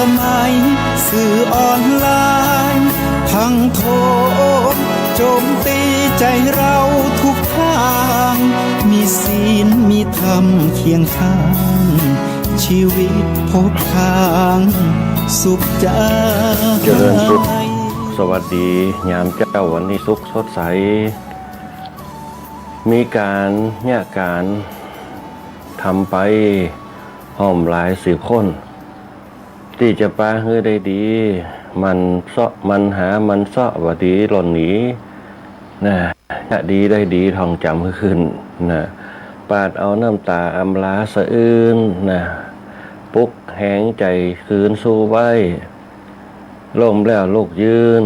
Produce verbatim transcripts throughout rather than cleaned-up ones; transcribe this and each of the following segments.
สมัยสื่อออนไลน์ ทั้งโถมโจมตีใจเราทุกทาง มีศีลมีธรรมเคียงข้าง ชีวิตพบทางสุขใจ เจริญสุข สวัสดียามเจ๊าวันนี้สุขสดใส มีก๋านเยียะก๋านทำไป ห้อมหลายสิบคน ตี้จะปาหื้อได้ดี หมั่นเซาะหมั่นหาหมั่นเซาะว่าดีล้นหนี นะ จะดีได้ดีท่องจ๋ำหื้อขึ้น นะ ปาดเอาน้ำต๋าอำลาสะอื้น นะ ปลุกแหงใจ๋คืนสู่ไว้ ล้มแล้วลุกยืน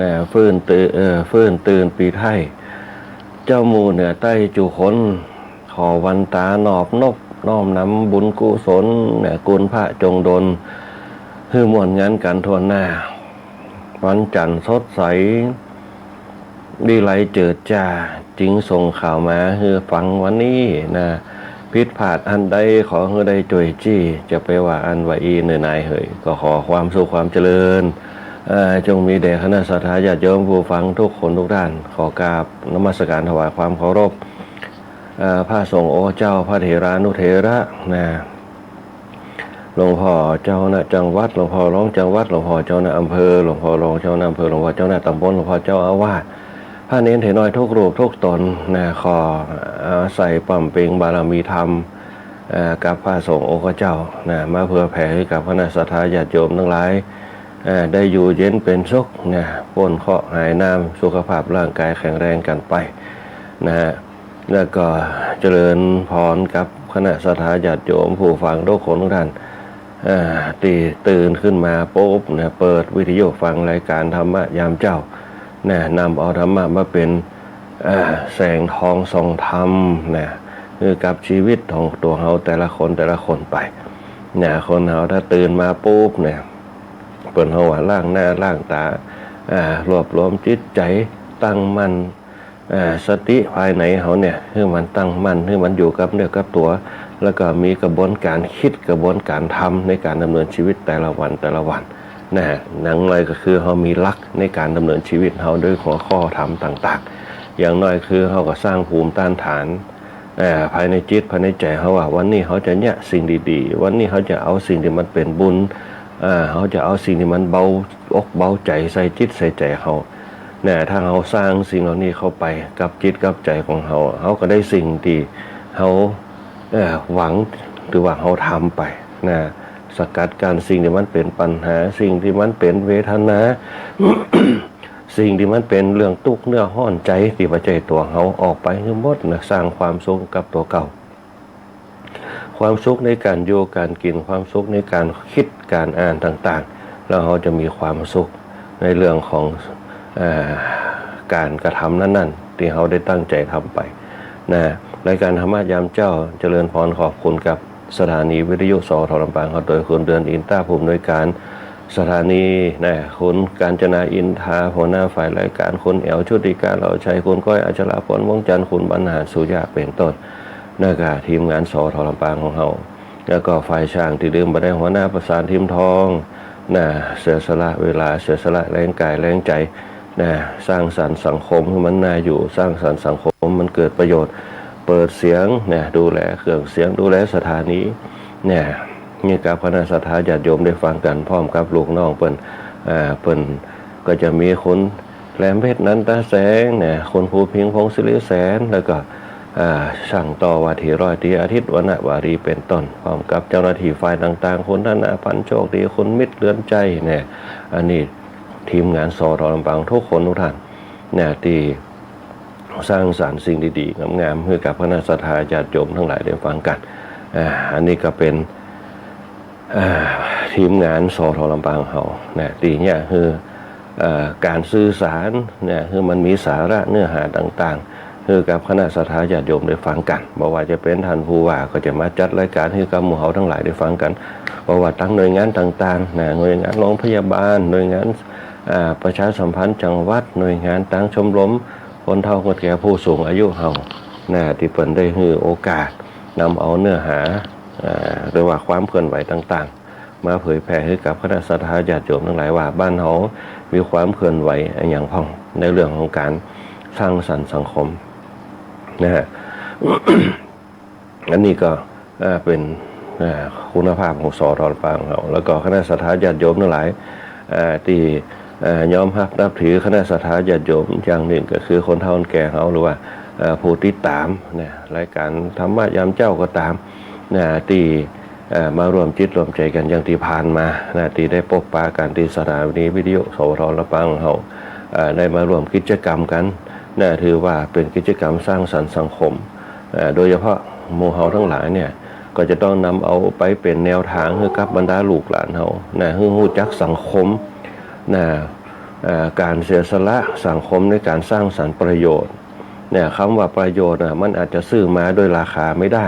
นะ ฟื้นตื่น เอ่อ ฟื้นตื่นปี๋ไทย เจ้าหมู่เหนือใต้จุคน ขอวันต๋านอบนบน้อมนำบุญกุศล นะ คุณพระจงดล หื้อม่วนงานกั๋นทั่วหน้า วันจันทร์สดใส วิไลเจิดจ้า จึงส่งข่าวมาหื้อฟังวันนี้นะ ผิดพลาดอันใดขอหื้อได้จ้วยจี้ จะไปว่าอั้นว่าอี้เน่อหนายเหย ก็ขอความสุขความเจริญ เอ่อ จงมีแด่คณะศรัทธาญาติโยมผู้ฟังทุกคนทุกท่าน ขอกราบนมัสการถวายความเคารพ เอ่อ พระสงฆ์องค์เจ้า พระเถรานุเถระ นะ หลวงพ่อเจ้าคณะจังหวัด หลวงพ่อรองจังหวัด หลวงพ่อเจ้าคณะอำเภอ หลวงพ่อรองเจ้าคณะอำเภอ หลวงพ่อเจ้าคณะตำบล หลวงพ่อเจ้าอาวาส พระเณรเถรน้อยทุกรูปทุกต๋นนะ ขออาศัยบำเพ็ญบารมีธรรม เอ่อ กับพระสงฆ์องค์เจ้านะ มาเผื่อแผ่หื้อกับคณะศรัทธาญาติโยมตังหลาย เอ่อ ได้อยู่เย็นเป๋นสุขนะ ป๊นเคราะห์หายหนาว สุขภาพร่างกายแข็งแรงกั๋นไปนะฮะ แล้วก็เจริญพรกับคณะศรัทธาญาติโยมผู้ฟังทุกคนทุกท่าน เอ่อ ตี้ตื่นขึ้นมาปุ๊บนะ เปิดวิทยุฟังรายการธรรมะยามเจ๊านะ นำเอาธรรมะมาเป๋น เอ่อ แสงทองส่องธรรมนะ หื้อกับชีวิตของตั๋วเฮาแต่ละคนแต่ละคนไปนะ คนเฮาถ้าตื่นมาปุ๊บเนี่ย เปิ้นฮ้องว่าล้างหน้าล้างต๋า อ่า รวบรวมจิตใจ๋ตั้งมั่น อ่า สติภายในเฮาเนี่ย หื้อมันตั้งมั่น หื้อมันอยู่กับเนื้อกับตั๋ว แล้วก็มีกระบวนการกึ๊ด กระบวนการทำในการดำเนินชีวิตแต่ละวันแต่ละวันนะฮะ อย่างน้อยก็คือเฮามีหลักในการดำเนินชีวิตเฮาด้วยหัวข้อธรรมต่างๆ อย่างน้อยคือเฮาก็สร้างภูมิต้านทาน เอ่อ ภายในจิตภายในใจ๋เฮาว่า วันนี้เฮาจะเยียะสิ่งดีๆ วันนี้เฮาจะเอาสิ่งตี้มันเป๋นบุญ เอ่อ เฮาจะเอาสิ่งตี้มันเบาอกเบาใจ๋ใส่จิตใส่ใจ๋เฮา นะ ถ้าเฮาสร้างสิ่งเหล่านี้เข้าไปกับจิตกับใจ๋ของเฮา เฮาก็ได้สิ่งตี้เฮา เอ่อ หวัง หรือว่าเฮาทำไป นะ สกัดกั้นสิ่งตี้มันเป๋นปัญหา สิ่งตี้มันเป๋นเวทนา สิ่งตี้มันเป๋นเรื่องตุ๊กข์เนื้อฮ้อนใจ๋ตี้บ่ใจ้ตั๋วเฮาออกไปหื้อหมดนะ สร้างความสุขกับตั๋วเก่า ความสุขในการอยู่การกิ๋น ความสุขในการกึ๊ดการอ่านต่างๆ แล้วเฮาจะมีความสุขในเรื่องของ เอ่อ การกระทำนั้นๆ ตี้เฮาได้ตั้งใจ๋ทำไป นะ รายการธรรมะยามเจ๊า เจริญพรขอบคุณกับสถานีวิทยุ สท.ลำปาง เฮาโดยคุณเดือน อินตา ผู้อำนวยการสถานี นะ คุณกาญจนา อินทา หัวหน้าฝ่ายรายการ คุณแอ๋ว ชุติกา เหล่าชัย คุณก้อย อัชราพร วงศ์จันทร์ คุณบรรหาร สุริยะ เป๋นต้น แล้วก็ทีมงาน สท.ลำปาง ของเฮา แล้วก็ฝ่ายช่างตี้ลืมบ่ได้ หัวหน้าประสาน ทิมทอง นะ เสียสละเวลา เสียสละแฮงก๋ายแฮงใจ๋ นะ สร้างสรรค์สังคมหื้อมันน่าอยู่ สร้างสรรค์สังคมมันเกิดประโยชน์ เปิดเสียง นะ ดูแลเครื่องเสียง ดูแลสถานี นะ หื้อกับคณะศรัทธาญาติโยมได้ฟังกั๋น พร้อมกับลูกน้องเปิ้น อ่า เปิ้นก็จะมีคุณแหลมเพชร นันทแสง นะ คุณภูพิงค์ พงศิริแสน แล้วก็ อ่า ช่างต่อว่าที่ร้อยตรีอาทิตย์ วรรณวารี เป๋นต้น พร้อมกับเจ้าหน้าตี้ฝ่ายต่างๆ คุณธนาพันธ์ โชคดี คุณมิตร เรือนใจ นะ อันนี้ทีมงาน สท.ลำปาง ทุกคนทุกท่าน นะ ตี้สร้างสรรค์สิ่งดีๆ งามๆ หื้อกับคณะศรัทธาญาติโยมตังหลายได้ฟังกั๋น อ่า อันนี้ก็เป๋น อ่า ทีมงาน สท.ลำปาง เฮา นะ ตี้เยียะหื้อ เอ่อ การสื่อสาร นะ หื้อมันมีสาระเนื้อหาต่างๆ หื้อกับคณะศรัทธาญาติโยมได้ฟังกั๋น บ่ว่าจะเป๋นต้านผู้ว่าก็จะมาจัดรายการหื้อกับหมู่เฮาตังหลายได้ฟังกั๋น บ่ว่าตังหน่วยงานต่างๆ นะ หน่วยงานโรงพยาบาล หน่วยงาน อ่า ประชาสัมพันธ์จังหวัด หน่วยงานตังชมรมคนเฒ่าคนแก่ผู้สูงอายุเฮา นะ ตี้เปิ้นได้หื้อโอกาสนำเอาเนื้อหา อ่า หรือว่าความเคลื่อนไหวต่าง มาเผยแผ่หื้อกับคณะศรัทธาญาติโยมตังหลายว่าบ้านเฮามีความเคลื่อนไหวอะหยังพ่องในเรื่องของก๋านสร้างสรรค์สังคมนะฮะ อันนี้ก็ อ่า เป๋น อ่า คุณภาพของ สท ลำปางเฮา แล้วก็คณะศรัทธาญาติโยมตังหลาย อ่า ตี้ อ่า ยอมฮับนับถือคณะศรัทธาญาติโยมอย่างนึ่งก็คือคนเฒ่าคนแก่เฮา หรือว่า อ่า ผู้ติดต๋ามนะ รายก๋านธรรมะยามเจ๊าก็ต๋ามนะ ตี้ อ่า มาร่วมจิตร่วมใจ๋กั๋นอย่างตี้ผ่านมานะ ตี้ได้ปบปะกั๋นตี้สถานีวิทยุ สท ลำปางเฮา อ่า ได้มาร่วมกิจกรรมกั๋นนะ ถือว่าเป๋นกิจกรรมสร้างสรรค์สังคม อ่า โดยเฉพาะหมู่เฮาตังหลายเนี่ย ก็จะต้องนำเอาไปเป๋นแนวตางหื้อกับบรรดาลูกหลานเฮานะ หื้อฮู้จักสังคมนะ อ่า ก๋านเสียสละสังคมในก๋านสร้างสรรค์ประโยชน์นะ กำว่าประโยชน์น่ะ มันอาจจะซื้อมาโดยราคาไม่ได้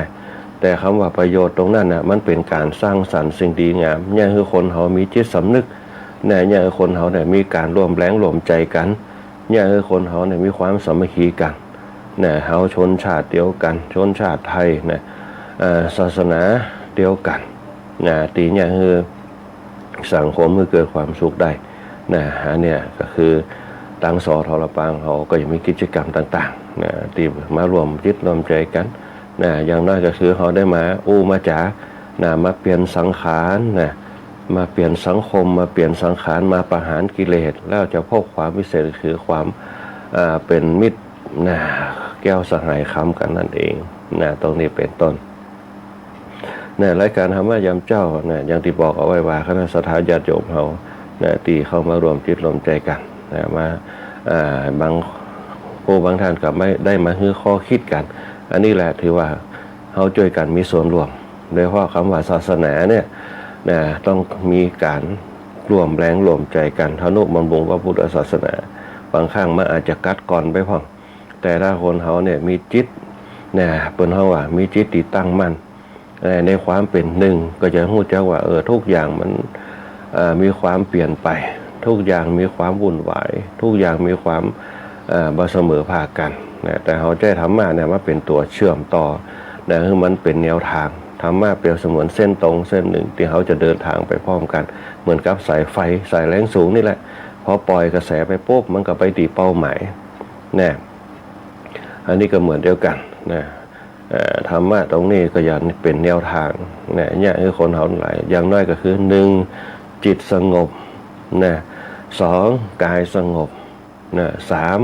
แต่กำว่าประโยชน์ตรงนั้นน่ะ มันเป๋นก๋านสร้างสรรค์สิ่งดีงาม เยียะหื้อคนเฮามีจิตสำนึกนะ เยียะหื้อคนเฮาเนี่ยมีก๋านร่วมแรงร่วมใจ๋กั๋น เยียะหื้อคนเฮาเนี่ยมีความสามัคคีกั๋นนะ เฮาชนชาติเดียวกั๋น ชนชาติไทยนะ เอ่อ ศาสนาเดียวกั๋นนะ ตี้เยียะหื้อสังคมหื้อเกิดความสุขได้นะ อันเนี้ยก็คือตัง สท ลำปางเฮาก็ยังมีกิจกรรมต่างๆนะ ตี้มาร่วมจิตร่วมใจ๋กั๋นนะ อย่างน้อยก็คือเฮาได้มาอู้มาจ๋านะ มาเปลี่ยนสังขารนะ มาเปลี่ยนสังคม มาเปลี่ยนสังขาร มาประหารกิเลส แล้วจะพบความวิเศษคือความ อ่า เป๋นมิตรนะ แก้วสหายคำกั๋นนั่นเองนะ ตรงนี้เป๋นต้นนะ รายก๋านธรรมะยามเจ๊านะ อย่างตี้บอกเอาไว้ว่าคณะศรัทธาญาติโยมเฮานะ ตี้เข้ามาร่วมจิตร่วมใจ๋กั๋นนะ มา อ่า บางผู้บางท่านก็ไม่ได้มาหื้อข้อคิดกั๋น อันนี้แหละถือว่าเฮาจ้วยกั๋นมีส่วนร่วม โดยเฉพาะกำว่าศาสนาเนี่ยนะ ต้องมีก๋านร่วมแรงร่วมใจ๋กั๋น ทนุบำรุงพระพุทธศาสนา บางครั้งมันอาจจะกัดกร่อนไปพ่อง แต่ถ้าคนเฮาเนี่ยมีจิตนะ เปิ้นฮ้องว่ามีจิตตี้ตั้งมั่น เอ่อ ในความเป๋นหนึ่ง ก็จะฮู้จักว่า เออ ทุกอย่างมัน เอ่อ มีความเปลี่ยนไป ทุกอย่างมีความวุ่นวาย ทุกอย่างมีความ เอ่อ บ่เสมอภาคกั๋นนะ แต่เฮาใจ๊ธรรมะเนี่ยมาเป๋นตั๋วเชื่อมต่อนะ หื้อมันเป๋นแนวตาง ธรรมะเปรียบเสมือนเส้นตรงเส้นนึ่งตี้เฮาจะเดินตางไปพร้อมกั๋น เหมือนกับสายไฟ สายแรงสูงนี่แหละ พอป่อยกระแสไปปุ๊บ มันก็ไปตี้เป้าหมายนะ อันนี้ก็เหมือนเดียวกั๋นนะ เอ่อ ธรรมะตรงนี้ก็อย่างเป๋นแนวตางนะ เยียะหื้อคนเฮาตังหลาย อย่างน้อยก็คือ หนึ่ง จิตสงบนะ สอง ก๋ายสงบนะ สาม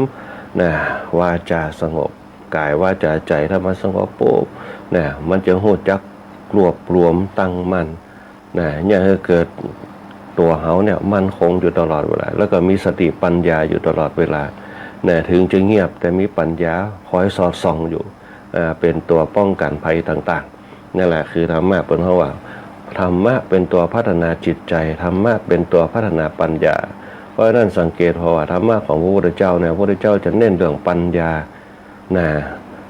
นะ วาจาสงบ ก๋ายวาจาใจ๋ถ้ามันสงบปุ๊บนะ มันจะฮู้จักรวบรวมตั้งมั่น นะ เยียะหื้อเกิดตั๋วเฮาเนี่ยมั่นคงอยู่ตลอดเวลา แล้วก็มีสติปัญญาอยู่ตลอดเวลา นะ เถิงจะเงียบแต่มีปัญญาคอยสอดส่องอยู่ อ่า เป๋นตั๋วป้องกั๋นภัยต่างๆ นั่นแหละคือธรรมะ เปิ้นฮ้องว่า ธรรมะเป๋นตั๋วพัฒนาจิตใจ๋ ธรรมะเป๋นตั๋วพัฒนาปัญญา เพราะฉะนั้นสังเกตผ่อว่าธรรมะของพระพุทธเจ้าเนี่ย พระพุทธเจ้าจะเน้นเรื่องปัญญา นะ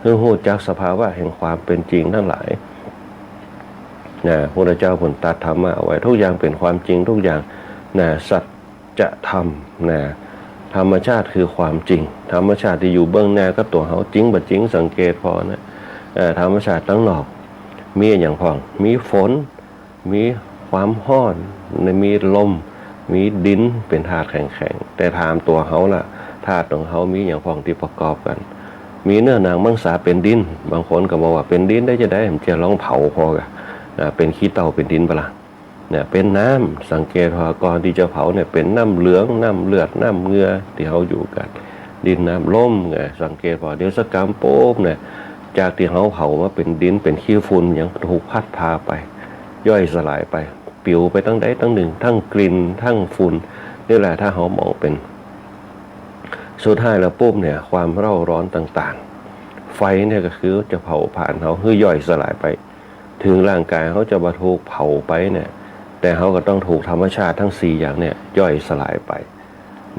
หื้อฮู้จักสภาวะแห่งความเป๋นจริงตังหลาย นะ พระพุทธเจ้าเปิ้นตรัสธรรมะเอาไว้ ทุกอย่างเป๋นความจริงทุกอย่าง นะ สัจธรรม นะ ธรรมชาติคือความจริง ธรรมชาติตี้อยู่เบื้องหน้ากับตั๋วเฮา จริงบ่จริง สังเกตผ่อนะ เอ่อ ธรรมชาติตังนอก มีอะหยังพ่อง มีฝน มีความฮ้อน มีลม มีดินเป๋นธาตุแข็งๆ แต่ถามตั๋วเฮาล่ะ ธาตุของเฮามีอะหยังพ่องตี้ประกอบกั๋น มีเนื้อหนังมังสาเป๋นดิน บางคนก็บอกว่าเป๋นดินได้จาใด มันจะลองเผาผ่อก่ะ อ่า เป๋นขี้เถ้าเป๋นดินบ่ล่ะ เนี่ย เป๋นน้ำ สังเกตผ่อก่อนตี้จะเผาเนี่ย เป๋นน้ำเหลือง น้ำเลือด น้ำเหงื่อ ตี้เฮาอยู่กั๋น ดินน้ำลมไง สังเกตผ่อ เดี๋ยวสักกำปุ๊บเนี่ย จากตี้เฮาเผามาเป๋นดิน เป๋นขี้ฝุ่น ยังถูกพัดพาไป ย่อยสลายไป ปิวไปตังใดตังนึ่ง ทั้งกลิ่น ทั้งฝุ่น นี่แหละ ถ้าเฮามองเป๋น สุดท้ายแล้วปุ๊บเนี่ย ความเร่าร้อนต่างๆ ไฟเนี่ยก็คือจะเผาผลาญเฮาหื้อย่อยสลายไป เถิงร่างก๋ายเฮาจะบ่ถูกเผาไปเนี่ย แต่เฮาก็ต้องถูกธรรมชาติตังสี่อย่างเนี่ยย่อยสลายไป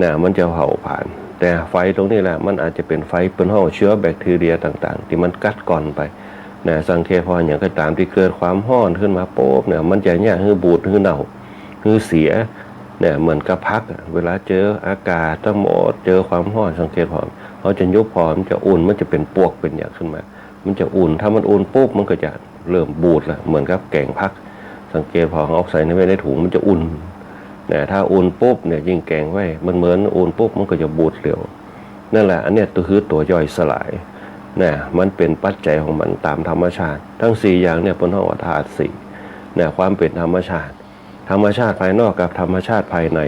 นะ มันจะเผาผลาญ แต่ไฟตรงนี้แหละ มันอาจจะเป๋นไฟ เปิ้นฮ้องเชื้อแบคทีเรียต่างๆ ตี้มันกัดกร่อนไป นะ สังเกตผ่อ อะหยังก็ต๋ามตี้เกิดความฮ้อนขึ้นมาปุ๊บเนี่ย มันจะเยียะหื้อบูด หื้อเน่า หื้อเสีย เนี่ย เหมือนกับผักอะ เวลาเจออากาศตังหมด เจอความฮ้อน สังเกตผ่อ เฮาจะยุบผ่อ มันจะอุ่น มันจะเป๋นปวกเป๋นหยังขึ้นมา มันจะอุ่น ถ้ามันอุ่นปุ๊บ มันก็จะเริ่มบูดละ เหมือนกับแก๋งผัก สังเกตผ่อ เอาใส่ในไว้ในถุงมันจะอุ่น นะ ถ้าอุ่นปุ๊บเนี่ยยิ่งแก๋งไว้ มันเหมือนอุ่นปุ๊บมันก็จะบูดเร็ว นั่นแหละ อันเนี้ยตัวคือตัวย่อยสลาย นะ มันเป๋นปัจจัยของมันต๋ามธรรมชาติ ตึงสี่อย่างเนี่ยเปิ้นฮ้องว่าธาตุสี่ นะ ความเป๋นธรรมชาติ ธรรมชาติภายนอกกับธรรมชาติภายใน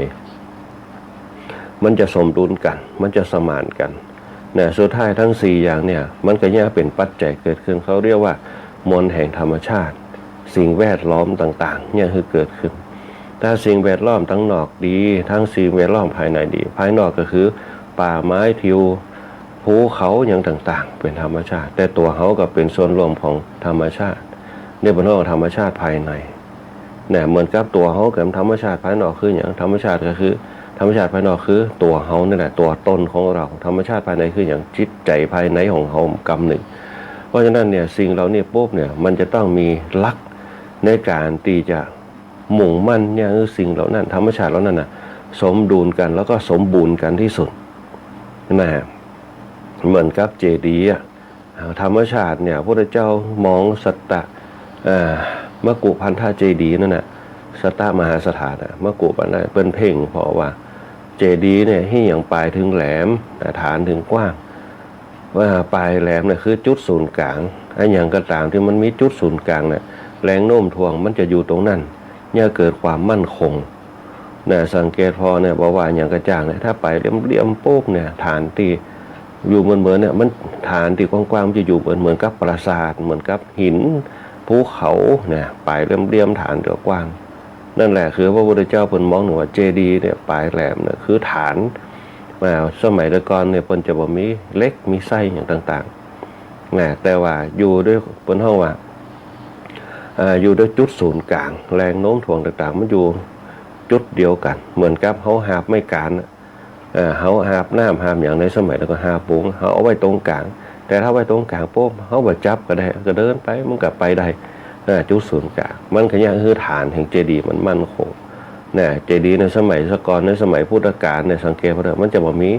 มันจะสมดุลกั๋น มันจะสมานกั๋น นะ สุดท้ายตึงสี่อย่างเนี่ย มันก็เยียะเป๋นปัจจัยเกิดขึ้น เขาเรียกว่ามวลแห่งธรรมชาติ สิ่งแวดล้อมต่างๆ เนี่ยคือเกิดขึ้น ถ้าสิ่งแวดล้อมตังนอกดี ตึงสิ่งแวดล้อมภายในดี ภายนอกก็คือป่าไม้ทิว ภูเขาอย่างต่างๆ เป๋นธรรมชาติ แต่ตั๋วเฮาก็เป๋นส่วนรวมของธรรมชาติ เนี่ยเปิ้นฮ้องธรรมชาติภายใน นะ เหมือนกับตั๋วเฮากับธรรมชาติภายนอกคือหยัง ธรรมชาติก็คือ ธรรมชาติภายนอกคือตั๋วเฮานี่แหละ ตั๋วตนของเฮา ธรรมชาติภายในคือหยัง จิตใจ๋ภายในของเฮากำนึ่ง เพราะฉะนั้นเนี่ยสิ่งเหล่านี้ปุ๊บเนี่ยมันจะต้องมีหลักในก๋านตี้จะมุ่งมั่นเนี่ย คือสิ่งเหล่านั้น ธรรมชาติเหล่านั้นน่ะ สมดุลกั๋นแล้วก็สมบูรณ์กั๋นตี้สุด นะ เหมือนกับเจดีย์อะ ธรรมชาติเนี่ย พระพุทธเจ้ามองสัตตะ เอ่อ มกุฏพันธเจดีย์นั่นน่ะ สัตตมหาสถานน่ะ มกุฏพันธะ เปิ้นเพ่งผ่อว่า เจดีย์เนี่ย เหียงปลายเถิงแหลม อ่า ฐานเถิงกว้าง ว่าปลายแหลมเนี่ยคือจุดศูนย์กลาง อะหยังก็ต๋ามตี้มันมีจุดศูนย์กลางเนี่ย แรงโน้มถ่วงมันจะอยู่ตรงนั้น เยียะเกิดความมั่นคง นะ สังเกตผ่อเนี่ย บ่ว่าหยังก็จ้างเนี่ย ถ้าไปเหลี่ยมๆ ปุ๊บเนี่ย ฐานตี้อยู่เหมือนๆ เนี่ย มัน ฐานตี้กว้างๆ มันจะอยู่เหมือน เหมือนกับปราสาท เหมือนกับหินภูเขาเนี่ย ไปเหลี่ยมๆ ฐานตี้กว้าง นั่นแหละคือพระพุทธเจ้าเปิ้นมองเถิงว่าเจดีย์เนี่ย ปลายแหลมเนี่ยคือฐาน อ่า สมัยแต่ก่อนเนี่ยเปิ้นจะบ่มีเหล็กมีไส้หยังต่างๆ นะ แต่ว่าอยู่ด้วย เปิ้นฮ้องว่า อ่า อยู่ด้วยจุดศูนย์กลาง แรงโน้มถ่วงต่างๆ มันอยู่จุดเดียวกั๋น เหมือนกับเฮาหาบไม้ก๋านน่ะ เอ่อ เฮาหาบน้ำหาบหยังในสมัยนั้นก็หาบบุ๋ง เฮาเอาไว้ตรงกลาง แต่ถ้าไว้ตรงกลางปุ๊บ เฮาบ่จับก็ได้ ก็เดินไป มันก็ไปได้ เอ่อ จุดศูนย์กลาง มันก็เยียะหื้อฐานแห่งเจดีย์มันมั่นคง นะ เจดีย์ในสมัยสะก่อน ในสมัยพุทธกาลเนี่ย สังเกตผ่อเถอะ มันจะบ่มี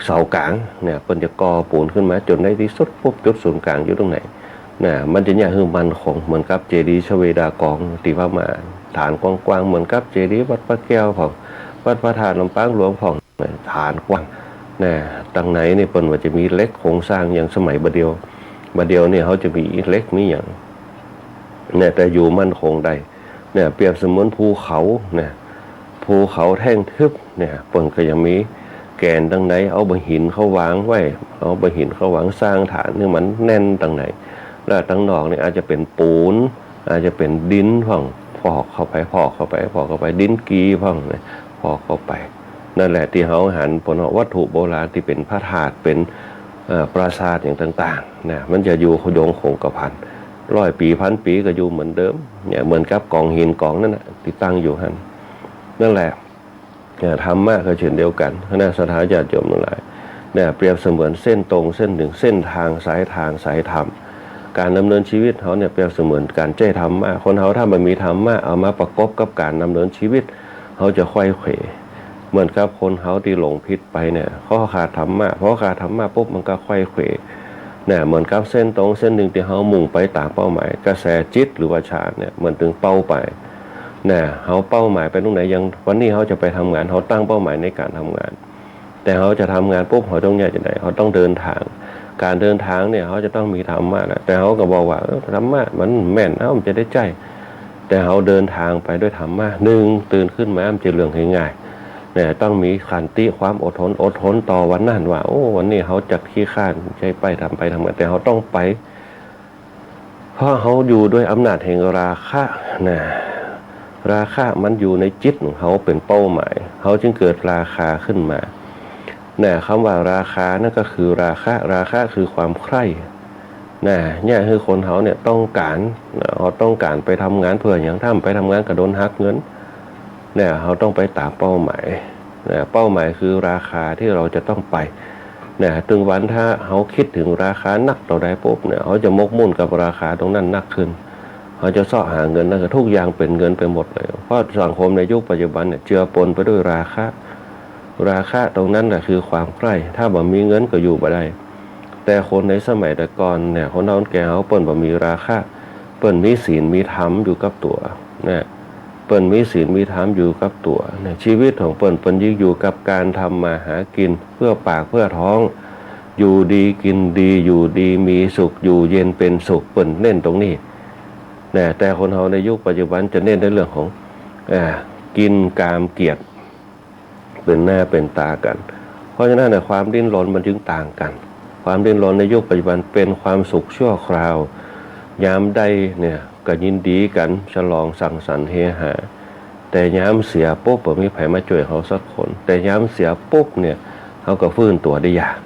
เสากลาง เนี่ย เปิ้นจะก่อปูนขึ้นมาจ๋นในตี้สุดปุ๊บ จุดศูนย์กลางอยู่ตรงไหน นะ มันจะเยียะหื้อมั่นคง เหมือนกับเจดีย์ชเวดากอง ตี้ว่ามา ฐานกว้างๆ เหมือนกับเจดีย์วัดพระแก้วพ่อง วัดพระธาตุลำปางหลวงพ่อง ฐานกว้าง นะ ตังในนี่เปิ้นว่าจะมีเหล็กโครงสร้างอย่างสมัยบ่าเดี่ยว บ่าเดี่ยวนี่เฮาจะมีเหล็กมีหยัง นะ แต่อยู่มั่นคงได้ เนี่ย เปรียบเสมือนภูเขา นะ ภูเขาแท่งทึบ เนี่ย เปิ้นก็ยังมีแก๋นตังใน เอาบ่าหินเข้าวางไว้ เอาบ่าหินเข้าวางสร้างฐานหื้อมันแน่นตังใน แล้วตังนอกเนี่ยอาจจะเป๋นปูน อาจจะเป๋นดินพ่อง พอกเข้าไป พอกเข้าไป พอกเข้าไป ดินกีพ่อง นะ พอกเข้าไป นั่นแหละตี้เฮาหันเปิ้นว่าวัตถุโบราณตี้เป๋นพระธาตุ เป๋น เอ่อ ปราสาทอย่างต่างๆ นะ มันจะอยู่ยงคงกระพัน ร้อยปี พันปีก็อยู่เหมือนเดิม เนี่ย เหมือนกับกองหินกองนั้นน่ะ ตี้ตั้งอยู่หั้น นั่นแหละ เนี่ย ธรรมะก็เช่นเดียวกั๋น คณะศรัทธาญาติโยมตังหลาย เนี่ย เปรียบเสมือนเส้นตรงเส้นหนึ่ง เส้นทาง สายทาง สายธรรม ก๋านดำเนินชีวิตเฮาเนี่ย เปรียบเสมือนก๋านใจ๊ธรรมะ คนเฮาถ้าบ่มีธรรมะเอามาประกบกับก๋านดำเนินชีวิต เฮาจะไขว้เขว เหมือนกับคนเฮาตี้หลงผิดไปเนี่ย เพราะขาดธรรมะ พอขาดธรรมะปุ๊บ มันก็ไขว้เขว เนี่ย เหมือนกับเส้นตรงเส้นหนึ่งตี้เฮามุ่งไปต๋ามเป้าหมาย กระแสจิตหรือว่าฌานเนี่ย เหมือนเถิงเป้าหมาย เนี่ย เฮาเป้าหมายไปตรงไหน อย่างวันนี้เฮาจะไปทำงาน เฮาตั้งเป้าหมายในก๋านทำงาน แต่เฮาจะทำงานปุ๊บ เฮาต้องเยียะจังใด เฮาต้องเดินทาง ก๋านเดินทางเนี่ย เฮาจะต้องมีธรรมะนะ แต่เฮาก็บอกว่า เออ ธรรมะมันแม่น เอ้า มันจะได้ใจ๊ แต่เฮาเดินทางไปด้วยธรรมะ นึ่ง ตื่นขึ้นมามันจะเรื่องง่ายๆ เนี่ย ต้องมีขันติ ความอดทน อดทนต่อวันนั้นว่า โอ้ วันนี้เฮาจะขี้คร้าน ใจ๊ไปทำไปทำมา แต่เฮาต้องไป เพราะเฮาอยู่ด้วยอำนาจแห่งราคะ นะ ราคะมันอยู่ในจิตของเฮาเป๋นเป้าหมาย เฮาจึงเกิดราคาขึ้นมา นะ กำว่าราคานั่นก็คือราคะ ราคะคือความใคร่ นะ เนี่ย คือคนเฮาเนี่ยต้องก๋าน นะ เฮาต้องก๋านไปทำงานเปื้อหยัง ถ้าบ่ไปทำงานก็โดนหักเงิน เนี่ย เฮาต้องไปต๋ามเป้าหมาย นะ เป้าหมายคือราคาตี้เฮาจะต้องไป นะ เถิงวันถ้าเฮาคิดเถิงราคานักเต้าใดปุ๊บเนี่ย เฮาจะหมกมุ่นกับราคาตรงนั้นนักขึ้น เฮาจะเซาะหาเงิน แล้วก็ทุกอย่างเป๋นเงินไปหมดเลย เพราะสังคมในยุคปัจจุบันเนี่ย เจือปนไปด้วยราคะ ราคะตรงนั้นแหละคือความใคร่ ถ้าบ่มีเงินก็อยู่บ่ได้ แต่คนในสมัยแต่ก่อนเนี่ย คนเฒ่าคนแก่เฮาเปิ้นบ่มีราคะ เปิ้นมีศีลมีธรรมอยู่กับตั๋ว นะ เปิ้นมีศีลมีธรรมอยู่กับตั๋วนะ ชีวิตของเปิ้น เปิ้นยึดอยู่กับก๋านทำมาหากิ๋นเปื้อปากเปื้อท้อง อยู่ดีกิ๋นดี อยู่ดีมีสุข อยู่เย็นเป๋นสุข เปิ้นเน้นตรงนี้นะ แต่คนเฮาในยุคปัจจุบันจะเน้นในเรื่องของ อ่า กิ๋นกามเกียรติ เป๋นหน้าเป๋นต๋ากั๋น เพราะฉะนั้นน่ะ ความดิ้นรนมันจึงต่างกั๋น ความดิ้นรนในยุคปัจจุบันเป๋นความสุขชั่วคราว ยามใดเนี่ยก็ยินดีกั๋น ฉลองสังสรรค์เฮฮา แต่ยามเสียปุ๊บ บ่มีใผมาจ้วยเฮาสักคน แต่ยามเสียปุ๊บเนี่ย เฮาก็ฟื้นตั๋วได้ยาก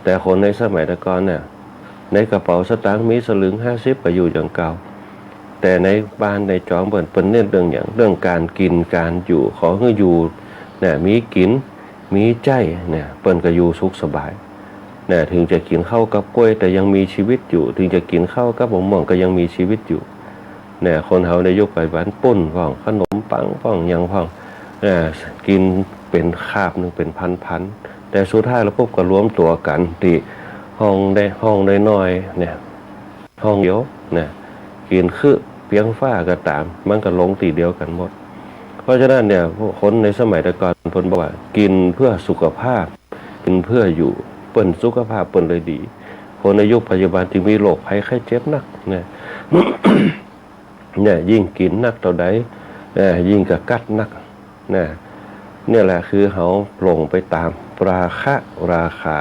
แต่คนในสมัยแต่ก่อนเนี่ย ในกระเป๋าสตางค์มีสลึงห้าสิบก็อยู่อย่างเก่า แต่ในบ้านในจองเปิ้น เปิ้นเน้นเรื่องหยัง เรื่องก๋านกิ๋นก๋านอยู่ ขอหื้ออยู่นะ มีกิ๋นมีใจ๊นะ เปิ้นก็อยู่สุขสบายนะ เถิงจะกิ๋นข้าวกับก๊วยแต่ยังมีชีวิตอยู่ เถิงจะกิ๋นข้าวกับมะม่วงก็ยังมีชีวิตอยู่นะ คนเฮาในยุคปัจจุบัน ปุ้นพ่อง ขนมปังพ่อง หยังพ่อง อ่า กิ๋นเป๋นคาบนึ่งเป๋นพันๆ แต่สุดท้ายแล้วปุ๊บก็รวมตั๋วกั๋นตี้ห้องได้ ห้องน้อยๆ เนี่ย ห้องเดียวนะ กิ๋นคือเปียงฟ้าก็ต๋าม มันก็ลงตี้เดียวกั๋นหมด เพราะฉะนั้นเนี่ย คนในสมัยแต่ก่อนเปิ้นบอกว่า กิ๋นเพื่อสุขภาพ กิ๋นเพื่ออยู่ เปิ้นสุขภาพเปิ้นเลยดี คนในยุคปัจจุบันจึงมีโรคภัยไข้เจ็บนักนะ เนี่ย ยิ่งกิ๋นนักเต้าใด เอ่อ ยิ่งกระกัดนักนะ เนี่ยแหละคือเฮาหลงไปต๋ามราคะราคา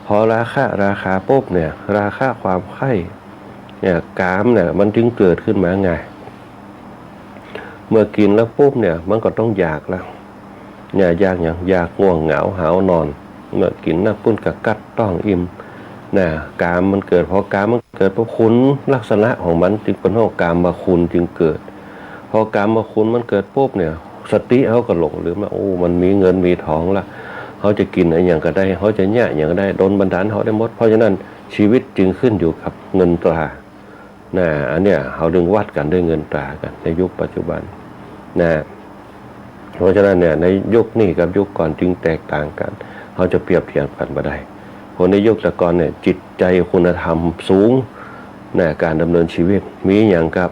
พอราคะราคาปุ๊บเนี่ย ราคะความใคร่เนี่ย กามเนี่ย มันจึงเกิดขึ้นมาง่าย เมื่อกิ๋นแล้วปุ๊บเนี่ย มันก็ต้องอยากแล้ว เนี่ย อยากหยัง อยากง่วงเหงาหาวนอน เมื่อกิ๋นนักปุ้นกระกัดต้องอิ่มนะ กามมันเกิด พอกามมันเกิดปุ๊บ คุณลักษณะของมันจึงเปิ้นฮ้องกามคุณจึงเกิด พอกามคุณมันเกิดปุ๊บเนี่ย สติเฮาก็หลงลืมละ โอ้ มันมีเงินมีทองละ เฮาจะกิ๋นอะหยังก็ได้ เฮาจะเยียะอะหยังก็ได้ ดลบันดาลเฮาได้หมด เพราะฉะนั้นชีวิตจึงขึ้นอยู่กับเงินตรา นะ อันเนี้ยเฮาจึงวัดกั๋นด้วยเงินตรากั๋นในยุคปัจจุบันนะ เพราะฉะนั้นเนี่ย ในยุคนี้กับยุคก่อนจึงแตกต่างกั๋น เฮาจะเปรียบเทียบกั๋นบ่ได้ คนในยุคแต่ก่อนเนี่ย จิตใจ๋คุณธรรมสูงนะ ก๋านดำเนินชีวิต มีหยังก็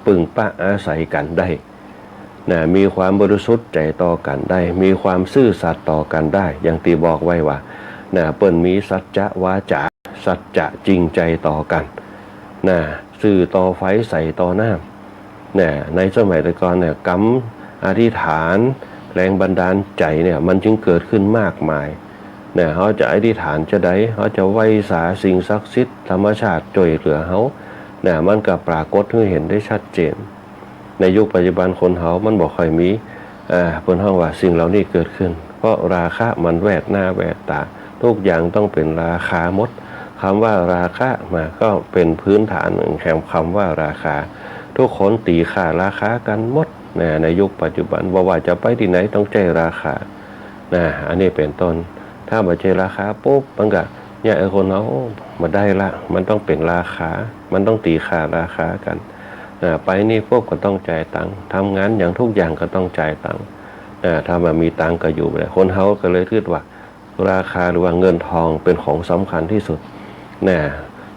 ปึงปะอาศัยกั๋นได้ นะ มีความบริสุทธิ์ใจ๋ต่อกั๋นได้ มีความซื่อสัตย์ต่อกั๋นได้ อย่างตี้บอกไว้ว่า นะ เปิ้นมีสัจจะวาจา สัจจะจริงใจ๋ต่อกั๋น นะ ซื่อต่อไฟ ใสต่อน้ำ นะ ในสมัยแต่ก่อนเนี่ย กำอธิษฐาน แรงบันดาลใจ๋เนี่ย มันจึงเกิดขึ้นมากมาย นะ เฮาจะอธิษฐานจาใด เฮาจะไหว้สาสิ่งศักดิ์สิทธิ์ ธรรมชาติจ้วยเหลือเฮา นะ มันก็ปรากฏหื้อหันได้ชัดเจน ในยุคปัจจุบันคนเฮามันบ่ค่อยมี อ่า เปิ้นฮ้องว่าสิ่งเหล่านี้เกิดขึ้น เพราะราคะมันแวดหน้าแวดต๋า ทุกอย่างต้องเป๋นราคาหมด กำว่าราคะมาก็เป๋นพื้นฐานแห่งกำว่าราคา ทุกคนตี๋ค่าราคากั๋นหมดนะ ในยุคปัจจุบัน บ่ว่าจะไปตี้ไหนต้องใจ๊ราคานะ อันนี้เป๋นต้น ถ้าบ่ใจ้ราคาปุ๊บ มันก็ เนี่ย ไอ้คนเฮาบ่ได้ละ มันต้องเป๋นราคา มันต้องตี๋ค่าราคากั๋น อ่า ไปนี่ปุ๊บก็ต้องจ่ายตังค์ ทำงานหยังทุกอย่างก็ต้องจ่ายตังค์ อ่า ถ้าบ่มีตังค์ก็อยู่บ่ได้ คนเฮาก็เลยถือว่าราคาหรือว่าเงินทองเป๋นของสำคัญตี้สุด นะ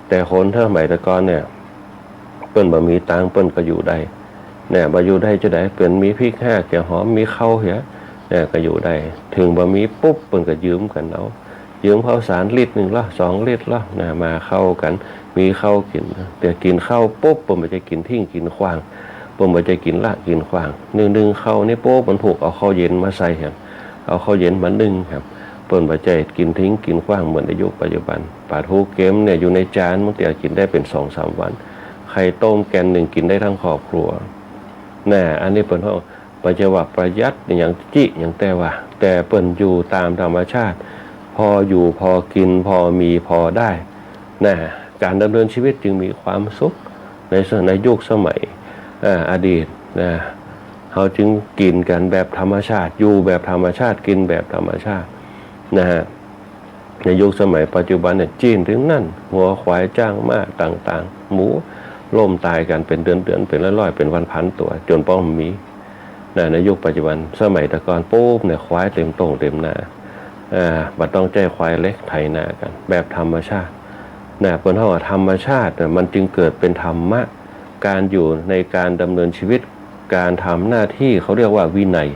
แต่คนสมัยแต่ก่อนเนี่ย เปิ้นบ่มีตังค์เปิ้นก็อยู่ได้ นะ บ่อยู่ได้จาใด เปิ้นมีพริกห้าเจียวหอม มีข้าวเหีย นะ ก็อยู่ได้ เถิงบ่มีปุ๊บ เปิ้นก็ยืมกั๋นเอา ยืมข้าวสารลิตรนึ่งละ สองลิตรละ นะ มาเข้ากั๋น มีข้าวกิ๋น แต่กิ๋นข้าวปุ๊บ เปิ้นบ่ใจ้กิ๋นทิ้งกิ๋นขว้าง เปิ้นบ่ใจ้กิ๋นละกิ๋นขว้าง นึ่งๆ ข้าวนี่ปุ๊บ มันผูกเอาข้าวเย็นมาใส่ครับ เอาข้าวเย็นมานึ่งครับ เปิ้นบ่ใจ้กิ๋นทิ้งกิ๋นขว้างเหมือนในยุคปัจจุบัน ป๋าทูเกมเนี่ยอยู่ในจาน บางเตื้อกิ๋นได้เป๋นสองสามวัน ไข่ต้มแกนนึ่งกิ๋นได้ทั้งครอบครัว นะ อันนี้เปิ้นฮ้อง บ่ใจ้ว่าประหยัดอะหยังจิอะหยังแต่ว่า แต่เปิ้นอยู่ต๋ามธรรมชาติ พออยู่พอกิ๋น พอมีพอได้ นะ ก๋านดำเนินชีวิตจึงมีความสุข ในส- ในยุคสมัย อ่า อดีตนะ เฮาจึงกิ๋นกั๋นแบบธรรมชาติ อยู่แบบธรรมชาติ กิ๋นแบบธรรมชาติ นะฮะ ในยุคสมัยปัจจุบันเนี่ย จีนตึงนั้น งัว ควาย จ๊าง ม้า ต่างๆ หมู ล้มต๋ายกั๋นเป๋นเดือนๆ เป๋นร้อยๆ เป๋นพันๆ ตั๋ว จ๋นป้อบ่มี นะ ในยุคปัจจุบัน สมัยแต่ก่อนปุ๊บเนี่ย ควายเต็มโต้งเต็มนา อ่า บ่ต้องใจ๊ควายเหล็กไถนากั๋น แบบธรรมชาติ นะ เปิ้นฮ้องว่าธรรมชาติน่ะ มันจึงเกิดเป๋นธรรมะ ก๋านอยู่ในก๋านดำเนินชีวิต การทำหน้าที่เขาเรียกว่าวินัย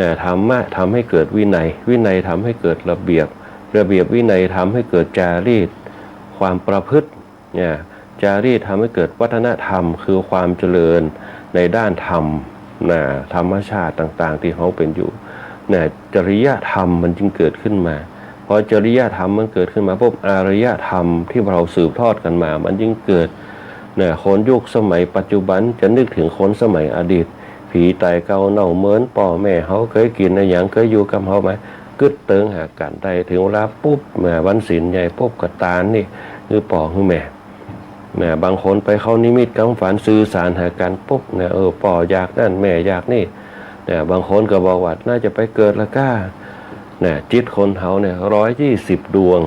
นะ ธรรมะทำให้เกิดวินัย วินัยทำให้เกิดระเบียบ ระเบียบวินัยทำให้เกิดจารีต ความประพฤติ นะ จารีตทำให้เกิดวัฒนธรรม คือความเจริญในด้านธรรม นะ ธรรมชาติต่างๆ ตี้เฮาเป๋นอยู่ นะ จริยธรรมมันจึงเกิดขึ้นมา พอจริยธรรมมันเกิดขึ้นมาปุ๊บ อารยธรรมตี้เฮาสืบทอดกั๋นมา มันจึงเกิด นะ คนยุคสมัยปัจจุบันจะนึกเถิงคนสมัยอดีต ผีต๋ายเก่าเน่าเมิน ป้อแม่เฮาเกยกิ๋นอะหยัง เกยอยู่กำเฮามา กึ๊ดเติงหากั๋นได้ เถิงเวลาปุ๊บ นะ วันศีลใหญ่ปุ๊บก็ตานนี่ หื้อป้อหื้อแม่ นะ บางคนไปเข้านิมิตกำฝันสื่อสารหากั๋นปุ๊บ นะ เออ ป้ออยากนั่น แม่อยากนี่ นะ บางคนก็บอกว่าน่าจะไปเกิดละก้า นะ จิตคนเฮาเนี่ย ร้อยยี่สิบดวง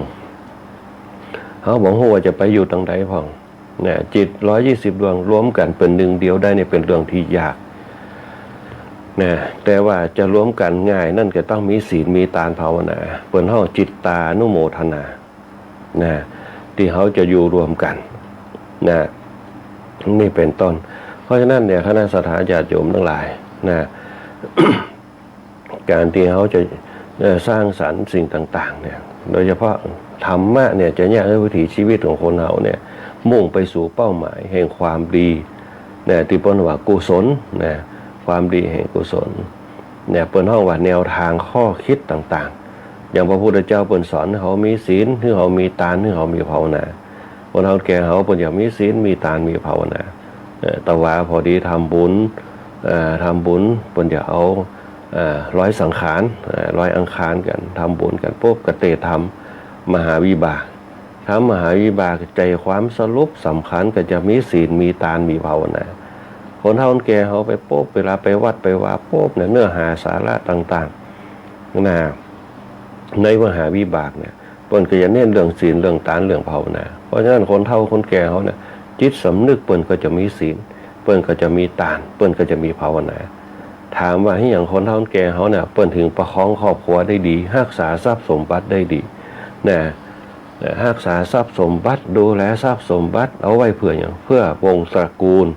เฮาบ่ฮู้ว่าจะไปอยู่ตางใดพ่อง นะ จิตร้อยยี่สิบดวงรวมกั๋นเป๋นหนึ่งเดียวได้เนี่ยเป๋นเรื่องตี้ยาก นะ แต่ว่าจะรวมกั๋นง่ายนั้นก็ต้องมีศีล มีตาน ภาวนา เปิ้นฮ้องจิตตานุโมทนา นะ ตี้เฮาจะอยู่รวมกั๋น นะ นี่เป๋นต้น เพราะฉะนั้นเนี่ย คณะศรัทธาญาติโยมตังหลาย นะ การตี้เฮาจะ เอ่อ สร้างสรรค์สิ่งต่างๆ เนี่ย โดยเฉพาะธรรมะเนี่ย จะเยียะหื้อวิถีชีวิตของคนเฮาเนี่ย มุ่งไปสู่เป้าหมายแห่งความดี นะ ตี้เปิ้นว่ากุศล นะ ความดีแห่งกุศล เนี่ย เปิ้นฮ้องว่าแนวตางข้อกึ๊ดต่างๆ อย่างพระพุทธเจ้าเปิ้นสอนหื้อเฮามีศีล หื้อเฮามีตาน หื้อเฮามีภาวนา คนเฒ่าแก่เฮาเปิ้นจะมีศีล มีตาน มีภาวนา เอ่อ ตะวาพอดีทำบุญ เอ่อ ทำบุญ เปิ้นจะเอา เอ่อ ลอยสังขาร เอ่อ ลอยอังคารกั๋น ทำบุญกั๋นปุ๊บ ก็เตรียมทำมหาวิบาก ทำมหาวิบาก ใจ๋ความสรุปสำคัญก็จะมีศีล มีตาน มีภาวนา คนเฒ่าคนแก่เฮาไปปุ๊บ เวลาไปวัดไปวาปุ๊บเนี่ย เนื้อหาสาระต่างๆ นะ ในมหาวิบากเนี่ย เปิ้นก็จะเน้นเรื่องศีล เรื่องตาน เรื่องภาวนา เพราะฉะนั้นคนเฒ่าคนแก่เฮาเนี่ย จิตสำนึกเปิ้นก็จะมีศีล เปิ้นก็จะมีตาน เปิ้นก็จะมีภาวนา ถามว่าเฮ็ดหยังคนเฒ่าคนแก่เฮาเนี่ย เปิ้นถึงประคองครอบครัวได้ดี ฮักษาทรัพย์สมบัติได้ดี นะ นะ ฮักษาทรัพย์สมบัติ ดูแลทรัพย์สมบัติเอาไว้เพื่อหยัง เพื่อวงศ์ตระกูล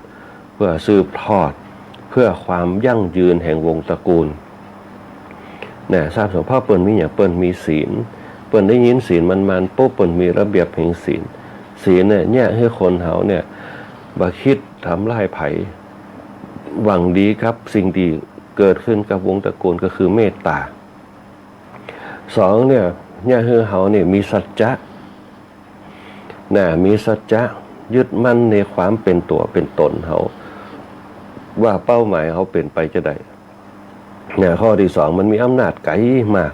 เพื่อสืบทอด เพื่อความยั่งยืนแห่งวงศ์ตระกูล นะ ทรัพย์สมบัติ เพราะเปิ้นมีหยัง เปิ้นมีศีล เปิ้นได้ยินศีลมันๆ ปุ๊บ เปิ้นมีระเบียบแห่งศีล ศีลเนี่ย เยียะหื้อคนเฮาเนี่ย บ่กึ๊ดทำร้ายใผ หวังดีกับสิ่งตี้เกิดขึ้นกับวงศ์ตระกูล ก็คือเมตตา สองเนี่ย เยียะหื้อเฮาเนี่ยมีสัจจะ นะ มีสัจจะ ยึดมั่นในความเป๋นตั๋วเป๋นต๋นเฮา ว่าเป้าหมายเฮาเป๋นไปจาใด นะ ข้อตี้สองมันมีอำนาจไก๋มาก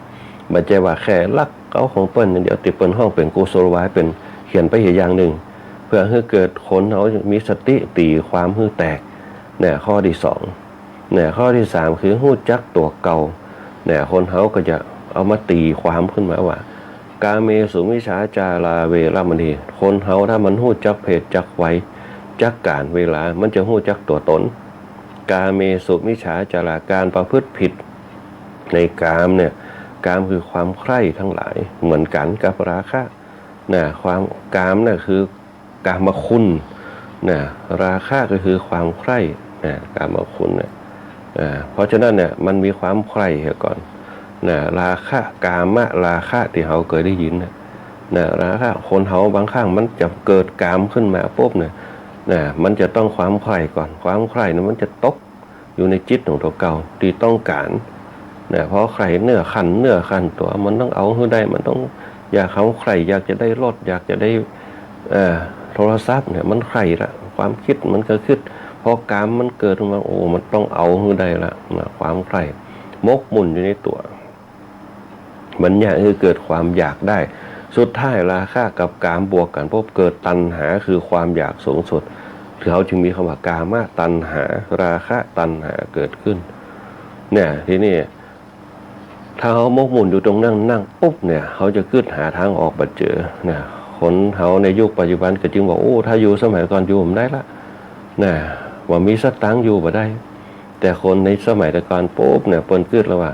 บ่ใจ้ว่าแค่ลักเอาของเปิ้นอย่างเดียว ตี้เปิ้นฮ้องเป๋นกุศโลบาย เป๋นเขียนไปอีกอย่างนึ่ง เพื่อหื้อเกิดคนเฮามีสติตี๋ความหื้อแตก นะ ข้อตี้สอง นะ ข้อตี้สามคือฮู้จักตั๋วเก่า นะ คนเฮาก็จะเอามาตี๋ความขึ้นมาว่า กาเมสุมิจฉาจาราเวระมณี คนเฮาถ้ามันฮู้จักเพศจักวัย จักกาลเวลา มันจะฮู้จักตั๋วต๋น กาเมสุมิจฉาจารา การประพฤติผิดในกามเนี่ย กามคือความใคร่ทั้งหลาย เหมือนกั๋นกับราคะ นะ ความกามน่ะคือ กามคุณ นะ ราคะก็คือความใคร่ นะ กามคุณน่ะ อ่า เพราะฉะนั้นเนี่ย มันมีความใคร่เหียก่อน นะ ราคะ กามราคะตี้เฮาเกยได้ยินน่ะ นะ ราคะ คนเฮาบางครั้งมันจะเกิดกามขึ้นมาปุ๊บเนี่ย นะ มันจะต้องความใคร่ก่อน ความใคร่เนี่ยมันจะตก อยู่ในจิตของตั๋วเก่าตี้ต้องก๋าน นะ พอใคร่เนื้อคันเนื้อคันตั๋ว มันต้องเอาหื้อได้ มันต้องอยากเอาใคร่ อยากจะได้รถ อยากจะได้ เอ่อ โทรศัพท์เนี่ย มันใคร่ละ ความกึ๊ดมันก็กึ๊ด พอกามมันเกิดขึ้นมา โอ้ มันต้องเอาหื้อได้ละ นะ ความใคร่ หมกมุ่นอยู่ในตั๋ว มันเยียะหื้อเกิดความอยากได้ สุดท้ายราคะกับกามบวกกั๋นปุ๊บ เกิดตัณหา คือความอยากสูงสุด เฮาจึงมีกำว่ากามตัณหา ราคะตัณหาเกิดขึ้น เนี่ย ทีนี้ ถ้าเฮาหมกมุ่นอยู่ตรงนั้นนั่งปุ๊บเนี่ย เฮาจะกึ๊ดหาตางออกบ่เจอ เนี่ย คนเฮาในยุคปัจจุบันก็จึงบอก โอ้ ถ้าอยู่สมัยก่อนอยู่บ่ได้ละ นะ บ่มีสตางค์อยู่บ่ได้ แต่คนในสมัยแต่ก่อนปุ๊บเนี่ย เปิ้นกึ๊ดแล้วว่า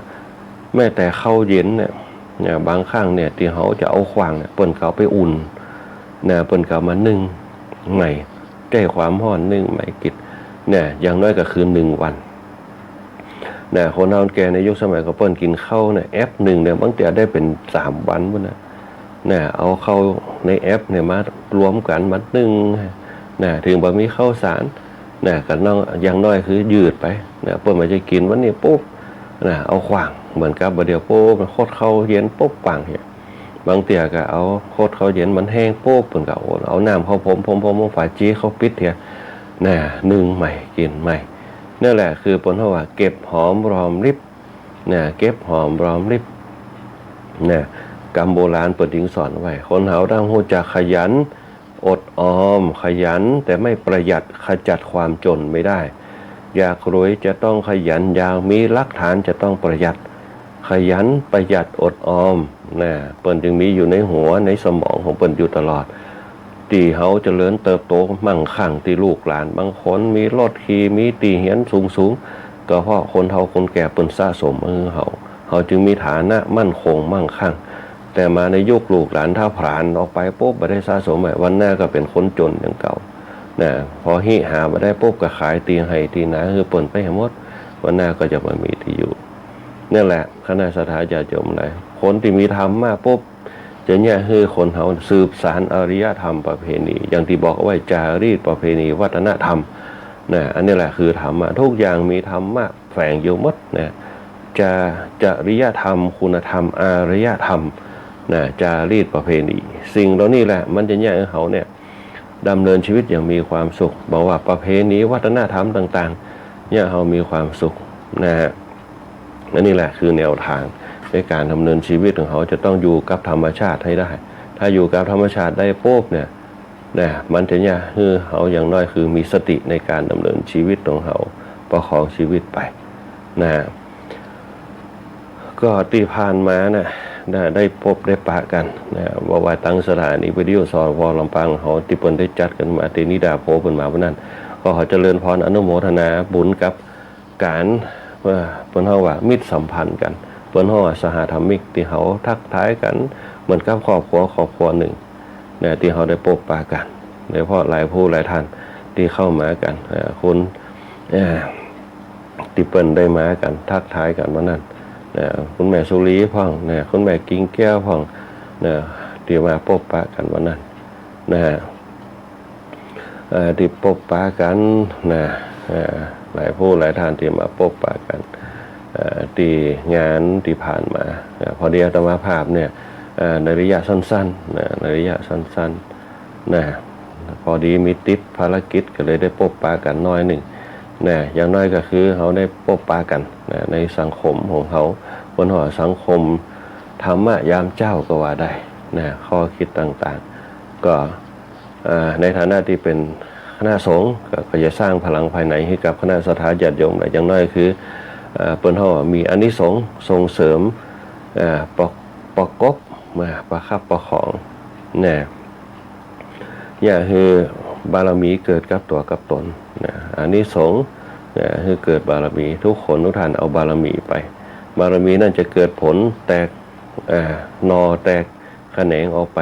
แม้แต่ข้าวเย็นเนี่ย เนี่ย บางครั้งเนี่ย ตี้เฮาจะเอาขว้างเนี่ย เปิ้นก็เอาไปอุ่น นะ เปิ้นก็เอามานึ่งใหม่ ใจ๊ความฮ้อนนึ่งใหม่กิ๋น เนี่ย อย่างน้อยก็คือหนึ่งวัน เนี่ย คนเฒ่าคนแก่ในยุคสมัยก่อนเปิ้นกิ๋นข้าวเนี่ย แอปนึ่งเนี่ย บางเตื้อได้เป๋นสามวันปู้นน่ะ เนี่ย เอาข้าวในแอปเนี่ยมารวมกั๋นมานึ่ง เนี่ย เถิงบ่มีข้าวสาร เนี่ย ก็น้อย อย่างน้อยคือยืดไป เนี่ย เปิ้นบ่ใจ้กิ๋นวันนี้ปุ๊บ เนี่ย เอาขว้าง เหมือนกับบ่าเดี่ยวปุ๊บ ขวดข้าวเย็นปุ๊บ ขว้างเหีย บางเตื้อก็เอาขวดข้าวเย็นมันแห้งปุ๊บ เปิ้นก็เอา เอาน้ำเข้าพรม พรม พรม พรม ฝาจี้เข้าปิดเหีย เนี่ย นึ่งใหม่ กิ๋นใหม่ เนี่ยแหละคือเปิ้นฮ้องว่าเก็บหอมรอมริบ เนี่ย เก็บหอมรอมริบ เนี่ย กำโบราณเปิ้นจึงสอนไว้ คนเฮาต้องฮู้จักขยัน อดออม ขยันแต่ไม่ประหยัดขจัดความจนไม่ได้ อยากรวยจะต้องขยัน อยากมีรากฐานจะต้องประหยัด ขยันประหยัดอดออม นะ เปิ้นจึงมีอยู่ในหัวในสมองของเปิ้นอยู่ตลอด ตี้เฮาเจริญเติบโตมั่งคั่ง ตี้ลูกหลานบางคนมีรถขี่ มีตี้เฮียนสูงๆ ก็เพราะคนเฒ่าคนแก่เปิ้นสะสมมาหื้อเฮา เฮาจึงมีฐานะมั่นคงมั่งคั่ง แต่มาในยุคลูกหลานถ้าผลาญออกไปปุ๊บ บ่ได้สะสมไว้ วันหน้าก็เป๋นคนจนอย่างเก่า นะ พอหิหาบ่ได้ปุ๊บ ก็ขายตี้ไฮ่ตี้นาหื้อเปิ้นไปหื้อหมด วันหน้าก็จะบ่มีตี้อยู่ เนี่ยแหละ คณะศรัทธาญาติโยมหลาย คนตี้มีธรรมะปุ๊บ จะเยียะหื้อคนเฮาสืบสานอารยธรรมประเพณี อย่างตี้บอกเอาไว้ จารีตประเพณีวัฒนธรรม นะ อันนี้แหละคือธรรมะ ทุกอย่างมีธรรมะแฝงอยู่หมด นะ จะ จริยธรรม คุณธรรม อารยธรรม นะ จารีตประเพณี สิ่งเหล่านี้แหละ มันจะเยียะหื้อเฮาเนี่ย ดำเนินชีวิตอย่างมีความสุข บอกว่าประเพณีวัฒนธรรมต่างๆ เยียะหื้อเฮามีความสุข นะฮะ อันนี้แหละคือแนวทางในการดำเนินชีวิตของเฮา จะต้องอยู่กับธรรมชาติให้ได้ ถ้าอยู่กับธรรมชาติได้ปุ๊บเนี่ย นะ มันจะเยียะหื้อเฮาอย่างน้อยคือมีสติในการดำเนินชีวิตของเฮา ประคองชีวิตไป นะฮะ ก็ตี้ผ่านมานะ ได้ ได้ปบได้ปะกั๋นนะ บ่ว่าตังสถานีวิทยุ สวท ลำปางเฮา ตี้เปิ้นได้จัดกั๋นมา ตี้นิดาโพเปิ้นมาวันนั้น ก็ขอเจริญพรอนุโมทนาบุญกับก๋าน เปิ้น เปิ้นฮ้องว่ามิตรสัมพันธ์กั๋น เปิ้นฮ้องว่าสหธรรมิก ตี้เฮาทักทายกั๋นเหมือนกับครอบครัวครอบครัวนึ่งนะ ตี้เฮาได้ปบปะกั๋น โดยเฉพาะหลายผู้หลายท่านตี้เข้ามากั๋น เอ่อ คน เอ่อ ตี้เปิ้นได้มากั๋น ทักทายกั๋นวันนั้น นะ คุณแม่สุรีพ่อง นะ คุณแม่กิ่งแก้วพ่อง นะ ตี้มาปบปะกั๋นวันนั้น นะฮะ เอ่อ ตี้ปบปะกั๋น นะ เอ่อ หลายผู้หลายท่านตี้มาปบปะกั๋น เอ่อ ตี้งานตี้ผ่านมา นะ พอดีอาตมาภาพเนี่ย เอ่อ ในระยะสั้นๆ นะ ในระยะสั้นๆ นะ พอดีมีติดภารกิจก็เลยได้ปบปะกั๋นน้อยนึ่ง นะ อย่างน้อยก็คือเฮาได้ปบปะกั๋น นะ ในสังคมของเฮา เปิ้นฮ้องสังคมธรรมะยามเจ๊าก็ว่าได้ นะ ข้อคิดต่างๆ ก็ เอ่อ ในฐานะตี้เป๋นคณะสงฆ์ ก็ ก็จะสร้างพลังภายในหื้อกับคณะศรัทธาญาติโยมได้ อย่างน้อยคือ เอ่อ เปิ้นฮ้องว่ามีอานิสงส์ส่งเสริม เอ่อ ประ ประกบ มาประคับประคอง นะ เยียะหื้อบารมีเกิดกับตั๋วกับต๋น นะ อานิสงส์ นะ หื้อเกิดบารมี ทุกคนทุกท่านเอาบารมีไป บารมีนั้นจะเกิดผลแตก เอ่อ หน่อแตกแขนงออกไป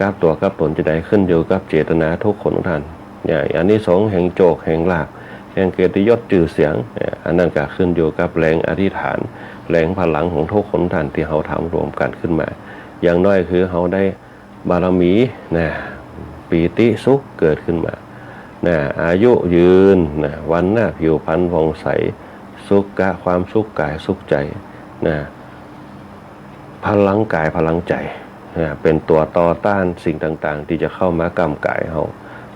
กับตั๋วกับต๋นจะใดขึ้นอยู่กับเจตนาทุกคนทุกท่าน อย่างอานิสงส์แห่งโจค แห่งลาภ แห่งเกียรติยศจื้อเสียง เนี่ย อันนั้นก็ขึ้นอยู่กับแรงอธิษฐาน แรงพลังของทุกคนทุกท่านตี้เฮาทำรวมกั๋นขึ้นมา อย่างน้อยคือเฮาได้บารมี นะ ปีติสุขเกิดขึ้นมา นะ อายุยืน นะ วรรณะผิวพรรณผ่องใส สุขะ ความสุขกายสุขใจ๋ นะ พลังกายพลังใจ๋ นะ เป๋นตั๋วต่อต้านสิ่งต่างๆ ตี้จะเข้ามาก่ำก๋ายเฮา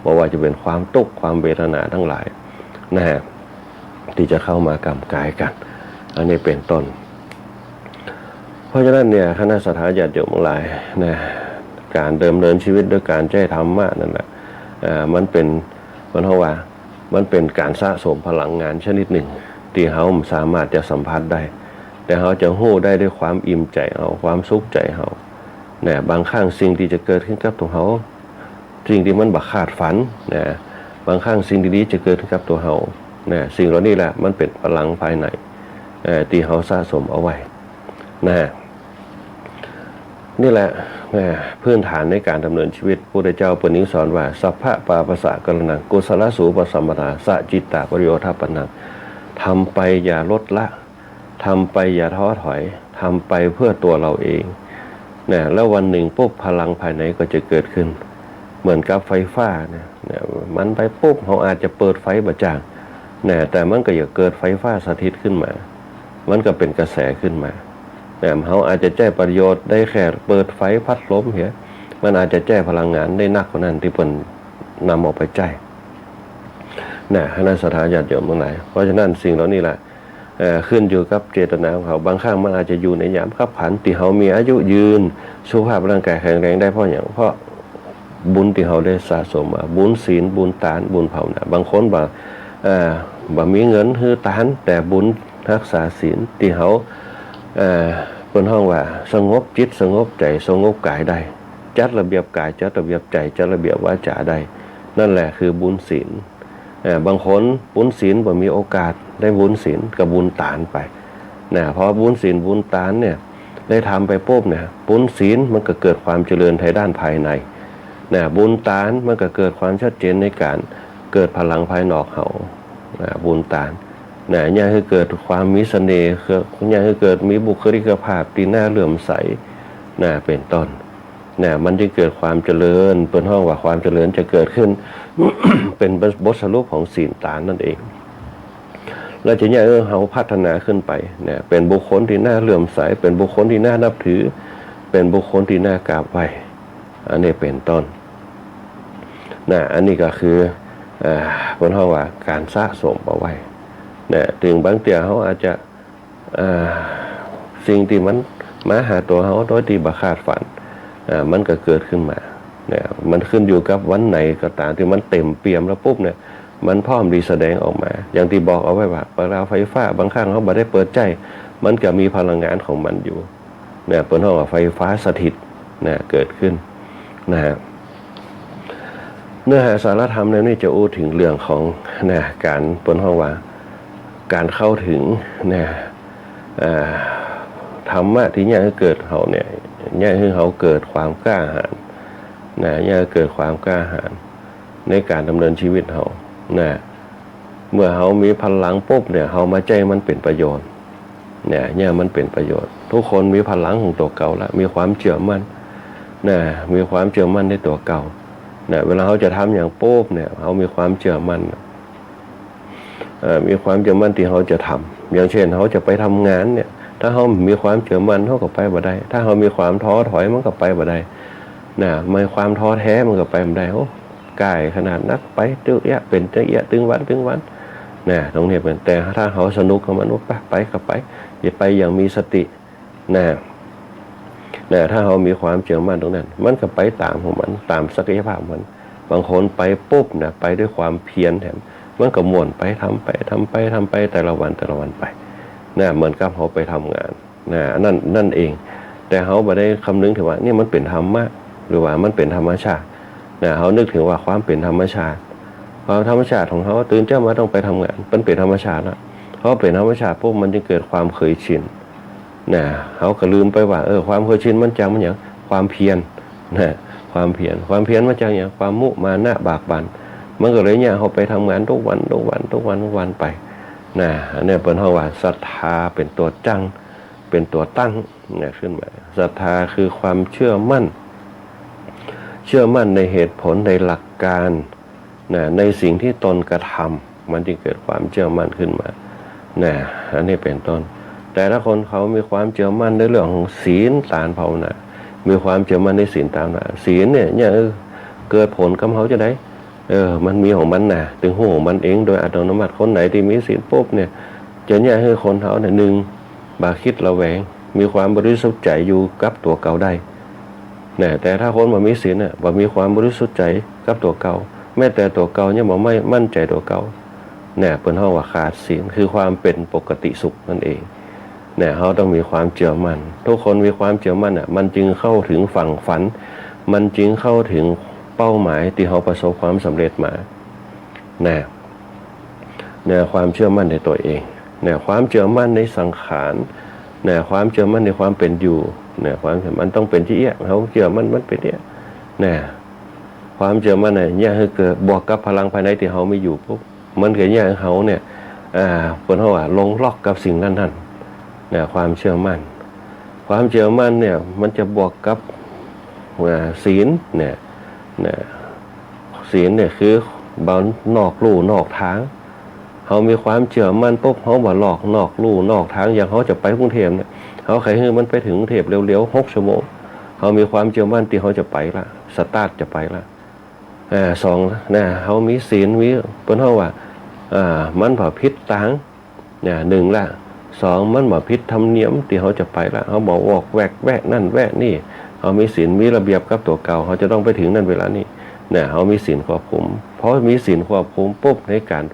บ่ว่าจะเป๋นความตุ๊กข์ความเวทนาตังหลาย นะฮะ ตี้จะเข้ามาก่ำก๋ายกั๋น อันนี้เป๋นต้น เพราะฉะนั้นเนี่ย คณะศรัทธาญาติโยมทั้งหลาย นะ ก๋านดำเนินชีวิตด้วยก๋านใจ๊ธรรมะนั่นแหละ เอ่อ มันเป๋น มันฮ้องว่า มันเป๋นก๋านสะสมพลังงานชนิดนึ่ง ตี้เฮาบ่สามารถจะสัมผัสได้ แต่เฮาจะฮู้ได้ด้วยความอิ่มใจ๋เฮา ความสุขใจ๋เฮา นะ บางครั้งสิ่งตี้จะเกิดขึ้นกับตั๋วเฮา สิ่งตี้มันบ่คาดฝัน นะ บางครั้งสิ่งดีๆ จะเกิดขึ้นกับตั๋วเฮา นะ สิ่งเหล่านี้แหละมันเป๋นพลังภายใน เอ่อ ตี้เฮาสะสมเอาไว้ นะ เ นี่แหละ แหม พื้นฐานในการดำเนินชีวิต พุทธเจ้าเปิ้นยังสอนว่า สัพพะปาปัสสะกะรัณัง กุศลาสูปสัมปทา สะจิตตะปะริโยธาปันนัง ทำไปอย่าลดละ ทำไปอย่าท้อถอย ทำไปเพื่อตัวเราเอง นะ แล้ววันหนึ่งปุ๊บ พลังภายในก็จะเกิดขึ้น เหมือนกับไฟฟ้านะ นะ มันไปปุ๊บ เฮาอาจจะเปิดไฟบ่จ้าง นะ แต่มันก็จะเกิดไฟฟ้าสถิตขึ้นมา มันก็เป๋นกระแสขึ้นมา นะ เฮาอาจจะใจ๊ประโยชน์ได้แค่เปิดไฟพัดลมเหีย มันอาจจะใจ๊พลังงานได้นักกว่านั้นตี้เปิ้นนำเอาไปใจ๊ นะ คณะศรัทธาญาติโยมตังหลาย เพราะฉะนั้นสิ่งเหล่านี้แหละ เอ่อ ขึ้นอยู่กับเจตนาของเฮา บางครั้งมันอาจจะอยู่ในยามคับขัน ตี้เฮามีอายุยืน สุขภาพร่างกายแข็งแรงได้เพราะหยัง เพราะบุญตี้เฮาได้สะสมมา บุญศีล บุญตาน บุญภาวนา บางคนบ่ เอ่อ บ่มีเงินหื้อตาน แต่บุญฮักษาศีลตี้เฮา เอ่อ เปิ้นฮ้องว่าสงบจิต สงบใจ๋ สงบกายได้ จัดระเบียบกาย จัดระเบียบใจ๋ จัดระเบียบวาจาได้ นั่นแหละคือบุญศีล เอ่อ บางคนบุญศีลบ่มีโอกาสได้บุญศีลก็บุญตานไป นะ พอบุญศีลบุญตานเนี่ยได้ทำไปปุ๊บเนี่ย บุญศีลมันก็เกิดความเจริญในด้านภายใน นะ บุญตานมันก็เกิดความชัดเจนในการเกิดพลังภายนอกเฮา นะ บุญตาน นะ เยียะหื้อเกิดความมีเสน่ห์ เยียะหื้อเกิดมีบุคลิกภาพตี้น่าเลื่อมใส นะ เป๋นต้น นะ มันจึงเกิดความเจริญ เปิ้นฮ้องว่าความเจริญจะเกิดขึ้น เป๋นบทสรุปของศีลตานนั่นเอง แล้วจะเยียะหื้อเฮาพัฒนาขึ้นไป นะ เป๋นบุคคลตี้น่าเลื่อมใส เป๋นบุคคลตี้น่านับถือ เป๋นบุคคลตี้น่ากราบไหว้ อันนี้เป๋นต้น นะ อันนี้ก็คือ เอ่อ เปิ้นฮ้องว่าการสะสมเอาไว้ นะ เถิงบางเตื้อเฮาอาจจะ เอ่อ สิ่งตี้มันมาหาตั๋วเฮาโดยตี้บ่คาดฝัน เอ่อ มันก็เกิดขึ้นมา นะ มันขึ้นอยู่กับวันไหนก็ตามตี้มันเต็มเปี่ยมแล้วปุ๊บเนี่ย มันพร้อมตี้แสดงออกมา อย่างตี้บอกเอาไว้ว่า เวลาไฟฟ้าบางครั้งเฮาบ่ได้เปิดใจ๊ มันก็มีพลังงานของมันอยู่ นะ เปิ้นฮ้องว่าไฟฟ้าสถิต นะ เกิดขึ้น นะฮะ เนื้อหาสาระธรรมแนวนี้จะอู้เถิงเรื่องของ นะ การ เปิ้นฮ้องว่า การเข้าถึง นะ เอ่อ ธรรมะตี้เยียะหื้อเกิดเฮาเนี่ย เยียะหื้อเฮาเกิดความกล้าหาญ นะ เยียะหื้อเกิดความกล้าหาญในการดำเนินชีวิตเฮา นะ เมื่อเฮามีพลังปุ๊บเนี่ย เฮามาใจ๊มันเป๋นประโยชน์ เนี่ย เนี่ยมันเป๋นประโยชน์ ทุกคนมีพลังของตั๋วเก่าละ มีความเจื้อมั่น นะ มีความเจื้อมั่นในตั๋วเก่า นะ เวลาเฮาจะทำหยังปุ๊บเนี่ย เฮามีความเจื้อมั่น เอ่อ มีความเจื้อมั่นตี้เฮาจะทำ อย่างเช่น เฮาจะไปทำงานเนี่ย ถ้าเฮามีความเจื้อมั่น เฮาก็ไปบ่ได้ ถ้าเฮามีความท้อถอย มันก็ไปบ่ได้ นะ มีความท้อแท้ มันก็ไปบ่ได้ โอ้ ก้ายขนาดนัก ไปตึ๊กเอี้ยะ เป๋นตึ๊กเอี้ยะ ตึงวัน ตึงวัน นะ ตรงนี้เป๋น แต่ถ้าเฮาสนุกกับมัน โอ้ ไป ไปก็ไป อย่าไปอย่างมีสติ นะ นะ ถ้าเฮามีความเจื้อมั่นตรงนั้น มันก็ไปต๋ามของมัน ต๋ามศักยภาพของมัน บางคนไปปุ๊บนะ ไปด้วยความเพียรแถม มันก็ม่วนไป ทำไป ทำไป ทำไป แต่ละวัน แต่ละวันไป นะ เหมือนกับเฮาไปทำงาน นะ นั่น นั่นเอง แต่เฮาบ่ได้คำนึงเถิงว่า นี่มันเป๋นธรรมะ หรือว่ามันเป๋นธรรมชาติ นะ เฮานึกเถิงว่าความเป๋นธรรมชาติ ความธรรมชาติของเฮา ตื่นเจ๊ามาต้องไปทำงาน มันเป๋นธรรมชาติละ พอเป๋นธรรมชาติปุ๊บ มันจึงเกิดความเคยชิน นะ เฮาก็ลืมไปว่า เออ ความเคยชินมันจากมาหยัง ความเพียร นะ ความเพียร ความเพียรมาจากหยัง ความมุมานะบากบั่น มันก็เลยเยียะหื้อเฮาไปทำงานทุกวัน ทุกวัน ทุกวัน ทุกวันไป นะ อันนี้เปิ้นฮ้องว่าศรัทธาเป๋นตั๋วจั้ง เป๋นตั๋วตั้ง นะ ขึ้นมา ศรัทธาคือความเจื้อมั่น เจื้อมั่นในเหตุผล ในหลักการ นะ ในสิ่งตี้ตนกระทำ มันจึงเกิดความเจื้อมั่นขึ้นมา นะ อันนี้เป๋นต้น แต่ละคนเขามีความเจื้อมั่นในเรื่องของศีลตานภาวนา มีความเจื้อมั่นในศีลตานภาวนา ศีลเนี่ย เนี่ย เออ เกิดผลกับเฮาจะได้ เออ มันมีของมันนะ ตึงฮู้ของมันเองโดยอัตโนมัติ คนไหนตี้มีศีลปุ๊บเนี่ย จะเยียะหื้อคนเฮาเนี่ย หนึ่ง บ่คิดระแวง มีความบริสุทธิ์ใจ๋อยู่กับตั๋วเก่าได้ นะ แต่ถ้าคนบ่มีศีลน่ะ บ่มีความบริสุทธิ์ใจ๋กับตั๋วเก่า แม้แต่ตั๋วเก่ายังบ่มั่นใจ๋ตั๋วเก่า นะ เปิ้นฮ้องว่าขาดศีล คือความเป๋นปกติสุขนั่นเอง นะ เฮาต้องมีความเจื้อมั่น ทุกคนมีความเจื้อมั่นน่ะ มันจึงเข้าเถิงฝั่งฝัน มันจึงเข้าเถิงเป้าหมายตี้เฮาประสบความสำเร็จมา นะ นะ ความเจื้อมั่นในตั๋วเอง นะ ความเจื้อมั่นในสังขาร นะ ความเจื้อมั่นในความเป๋นอยู่ นะ ความเจื้อมั่นต้องเป๋นจะอี้ เฮาเจื้อมั่นมันเป๋นจะอี้ นะ ความเจื้อมั่นเนี่ย เยียะหื้อเกิด บวกกับพลังภายในตี้เฮามีอยู่ปุ๊บ มันก็เยียะหื้อเฮาเนี่ย อ่า เปิ้นฮ้องว่าลงล็อกกับสิ่งนั้นๆ นะ ความเจื้อมั่น ความเจื้อมั่นเนี่ย มันจะบวกกับ อ่า ศีลเนี่ย นะ ศีลเนี่ยคือบ่นอกลู่นอกตาง เฮามีความเจื้อมั่นปุ๊บ เฮาบ่ลอกนอกลู่นอกตาง อย่างเฮาจะไปกรุงเทพฯเนี่ย เฮาใค่หื้อมันไปเถิงกรุงเทพฯเร็วๆ หกชั่วโมง เฮามีความเจื้อมั่นตี้เฮาจะไปละ สตาร์ทจะไปละ อ่า สอง นะ เฮามีศีล มี เปิ้นฮ้องว่า อ่า มันบ่ผิดตาง นะ นึ่งละ สอง มันบ่ผิดธรรมเนียมตี้เฮาจะไปละ เฮาบ่วอกแวกแวะนั่นแวะนี่ เฮามีศีล มีระเบียบกับตั๋วเก่า เฮาจะต้องไปเถิงนั่นเวลานี้ นะ เฮามีศีลควบคุม พอมีศีลควบคุมปุ๊บ ในก๋าน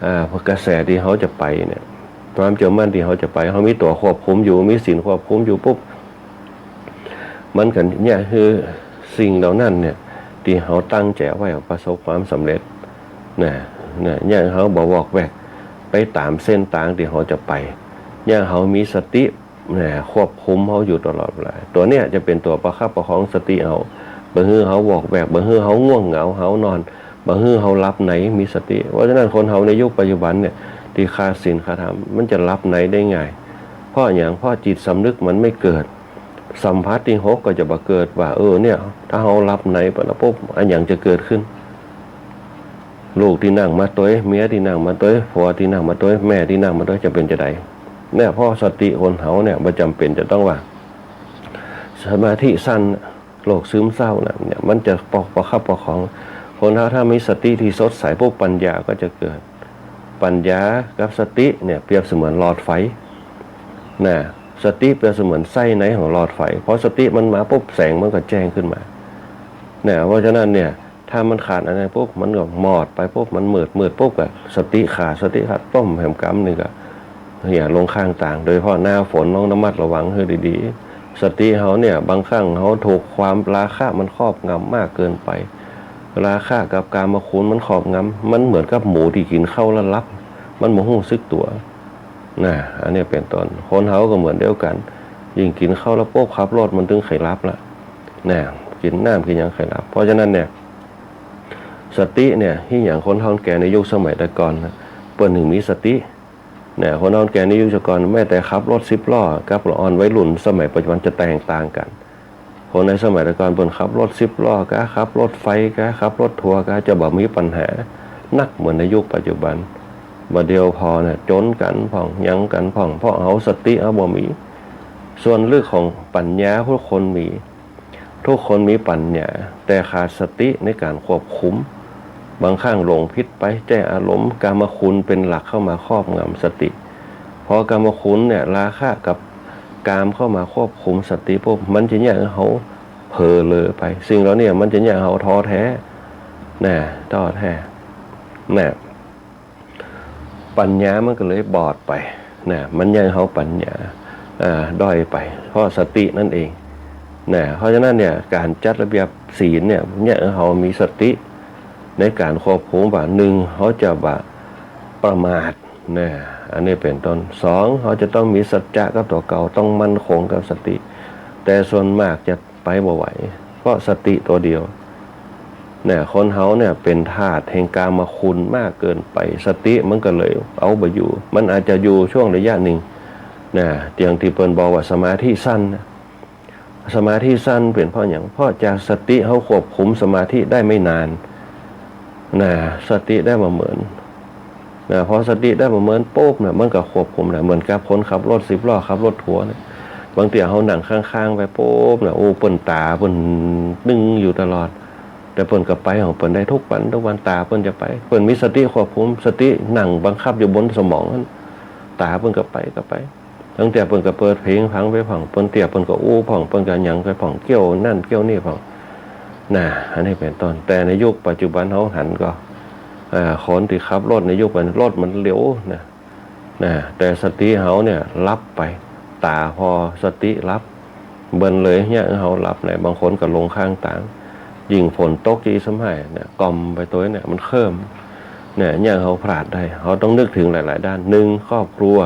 อ่า กระแสตี้เฮาจะไปเนี่ย ความเจื้อมั่นตี้เฮาจะไป เฮามีตั๋วควบคุมอยู่ มีศีลควบคุมอยู่ปุ๊บ มันก็เยียะหื้อสิ่งเหล่านั้นเนี่ย ตี้เฮาตั้งใจ๋เอาไว้ประสบความสำเร็จ นะ นะ เยียะหื้อเฮาบ่วอกแวกไปต๋ามเส้นตางตี้เฮาจะไป เยียะหื้อเฮามีสติ นะ ควบคุมเฮาอยู่ตลอดเวลา ตั๋วเนี้ยจะเป๋นตั๋วประคับประคองสติเฮา บ่หื้อเฮาวอกแวก บ่หื้อเฮาง่วงเหงา เฮานอน บ่หื้อเฮาหลับใน มีสติ เพราะฉะนั้นคนเฮาในยุคปัจจุบันเนี่ย ตี้ขาดศีลขาดธรรม มันจะหลับในได้ง่าย เพราะหยัง เพราะจิตสำนึกมันไม่เกิด สัมผัสตี้หกก็จะบ่เกิดว่า เออ เนี่ย ถ้าเฮาหลับในไปแล้วปุ๊บ อะหยังจะเกิดขึ้น ลูกตี้นั่งมาตวย เมียตี้นั่งมาตวย ผัวตี้นั่งมาตวย แม่ตี้นั่งมาตวย จะเป๋นจาใด เนี่ย เพราะสติคนเฮาเนี่ย บ่จ๋ำเป๋นจะต้องว่า สมาธิสั้น โรคซึมเศร้าน่ะ เนี่ย มันจะปก ประคับประคอง คนเฮาถ้ามีสติตี้สดใสปุ๊บ ปัญญาก็จะเกิด ปัญญากับสติเนี่ย เปรียบเสมือนหลอดไฟ นะ สติเปรียบเสมือนไส้ในของหลอดไฟ พอสติมันมาปุ๊บ แสงมันก็แจ้งขึ้นมา นะ เพราะฉะนั้นเนี่ย ถ้ามันขาดอันนั้นปุ๊บ มันก็มอดไปปุ๊บ มันมืด มืดปุ๊บก็สติขาด สติขาดปุ๊บ แหมกำนึ่งก็ เนี่ย ลงข้างตาง โดยเฉพาะหน้าฝนต้องระมัดระวังหื้อดีๆ สติเฮาเนี่ย บางครั้งเฮาถูกความราคะมันครอบงำมากเกินไป ราคะกับกามคุณมันครอบงำ มันเหมือนกับหมูตี้กิ๋นข้าวแล้วหลับ มันบ่ฮู้สึกตั๋ว นะ อันนี้เป๋นต้น คนเฮาก็เหมือนเดียวกั๋น ยิ่งกิ๋นข้าวแล้วปุ๊บ ขับรถมันตึงใค่หลับละ นะ กิ๋นน้ำกิ๋นหยังใค่หลับ เพราะฉะนั้นเนี่ย สติเนี่ย หื้อหยังคนเฒ่าคนแก่ในยุคสมัยแต่ก่อนน่ะ เปิ้นถึงมีสติ เนี่ย คนเฒ่าคนแก่ในยุคสมัยก่อน แม้แต่ขับรถสิบล้อ กับละอ่อนวัยรุ่นสมัยปัจจุบันจะแตกต่างกั๋น คนในสมัยแต่ก่อนเปิ้นขับรถสิบล้อก๊า ขับรถไฟก๊า ขับรถทัวร์ก๊า จะบ่มีปัญหานักเหมือนในยุคปัจจุบัน บ่าเดี่ยวผ่อเนี่ย จ๋นกั๋นพ่อง หยังกั๋นพ่อง เพราะเฮาสติเฮาบ่มี ส่วนลึกของปัญญาทุกคนมี ทุกคนมีปัญญา แต่ขาดสติในก๋านควบคุม บางครั้งหลงผิดไป ใจ๊อารมณ์กามคุณเป๋นหลักเข้ามาครอบงำสติ พอกามคุณเนี่ย ราคะกับกามเข้ามาควบคุมสติปุ๊บ มันจะเยียะหื้อเฮาเผลอเผลอไป สิ่งเหล่านี้มันจะเยียะหื้อเฮาท้อแท้ นะ ท้อแท้ นะ ปัญญามันก็เลยบอดไป นะ มันเยียะหื้อเฮาปัญญา อ่า ด้อยไป เพราะสตินั่นเอง นะ เพราะฉะนั้นเนี่ย ก๋านจัดระเบียบศีลเนี่ย เยียะหื้อเฮามีสติในก๋านควบคุมว่า นึ่ง เฮาจะบ่ประมาท นะ อันนี้เป๋นต้น สอง เฮาจะต้องมีสัจจะกับตั๋วเก่า ต้องมั่นคงกับสติ แต่ส่วนมากจะไปบ่ไหว เพราะสติตั๋วเดียว เนี่ย คนเฮาเนี่ยเป๋นทาสแห่งกามคุณมากเกินไป สติมันก็เลยเอาบ่อยู่ มันอาจจะอยู่ช่วงระยะนึ่ง นะ อย่างตี้เปิ้นบอกว่าสมาธิสั้นนะ สมาธิสั้นเป๋นเพราะหยัง เพราะจากสติเฮาควบคุมสมาธิได้ไม่นาน นะ สติได้บ่เหมิน นะ พอสติได้บ่เหมินปุ๊บเนี่ย มันก็ควบคุมได้ เหมือนกับคนขับรถสิบล้อ ขับรถทัวร์เนี่ย บางเตื้อเฮานั่งข้างๆ ไปปุ๊บเนี่ย โอ้ เปิ้นต๋าเปิ้นตึงอยู่ตลอด แต่เปิ้นก็ไปของเปิ้นได้ทุกวัน ทุกวัน ต๋าเปิ้นจะไป เปิ้นมีสติควบคุม สตินั่งบังคับอยู่บนสมองหั้น ต๋าเปิ้นก็ไป ก็ไป บางเตื้อเปิ้นก็เปิดเพลงฟังไปพ่อง บางเตื้อเปิ้นก็อู้พ่อง เปิ้นก็หยังไปพ่อง เกี่ยวนั่นเกี่ยวนี่พ่อง นะ อันนี้เป๋นต้น แต่ในยุคปัจจุบันเฮาหันก่อ อ่า คนตี้ขับรถในยุคปัจจุบัน รถมันเร็วนะ นะ แต่สติเฮาเนี่ยหลับไป ต๋าผ่อ สติหลับ เปิ้นเลยเยียะหื้อเฮาหลับใน บางคนก็ลงข้างตาง ยิ่งฝนตกจะอี้ซ้ำหายเนี่ย ก่อมไปตวยเนี่ย มันเคลิ้ม เนี่ย เยียะหื้อเฮาพลาดได้ เฮาต้องนึกเถิงหลายๆ ด้าน นึ่ง ครอบครัว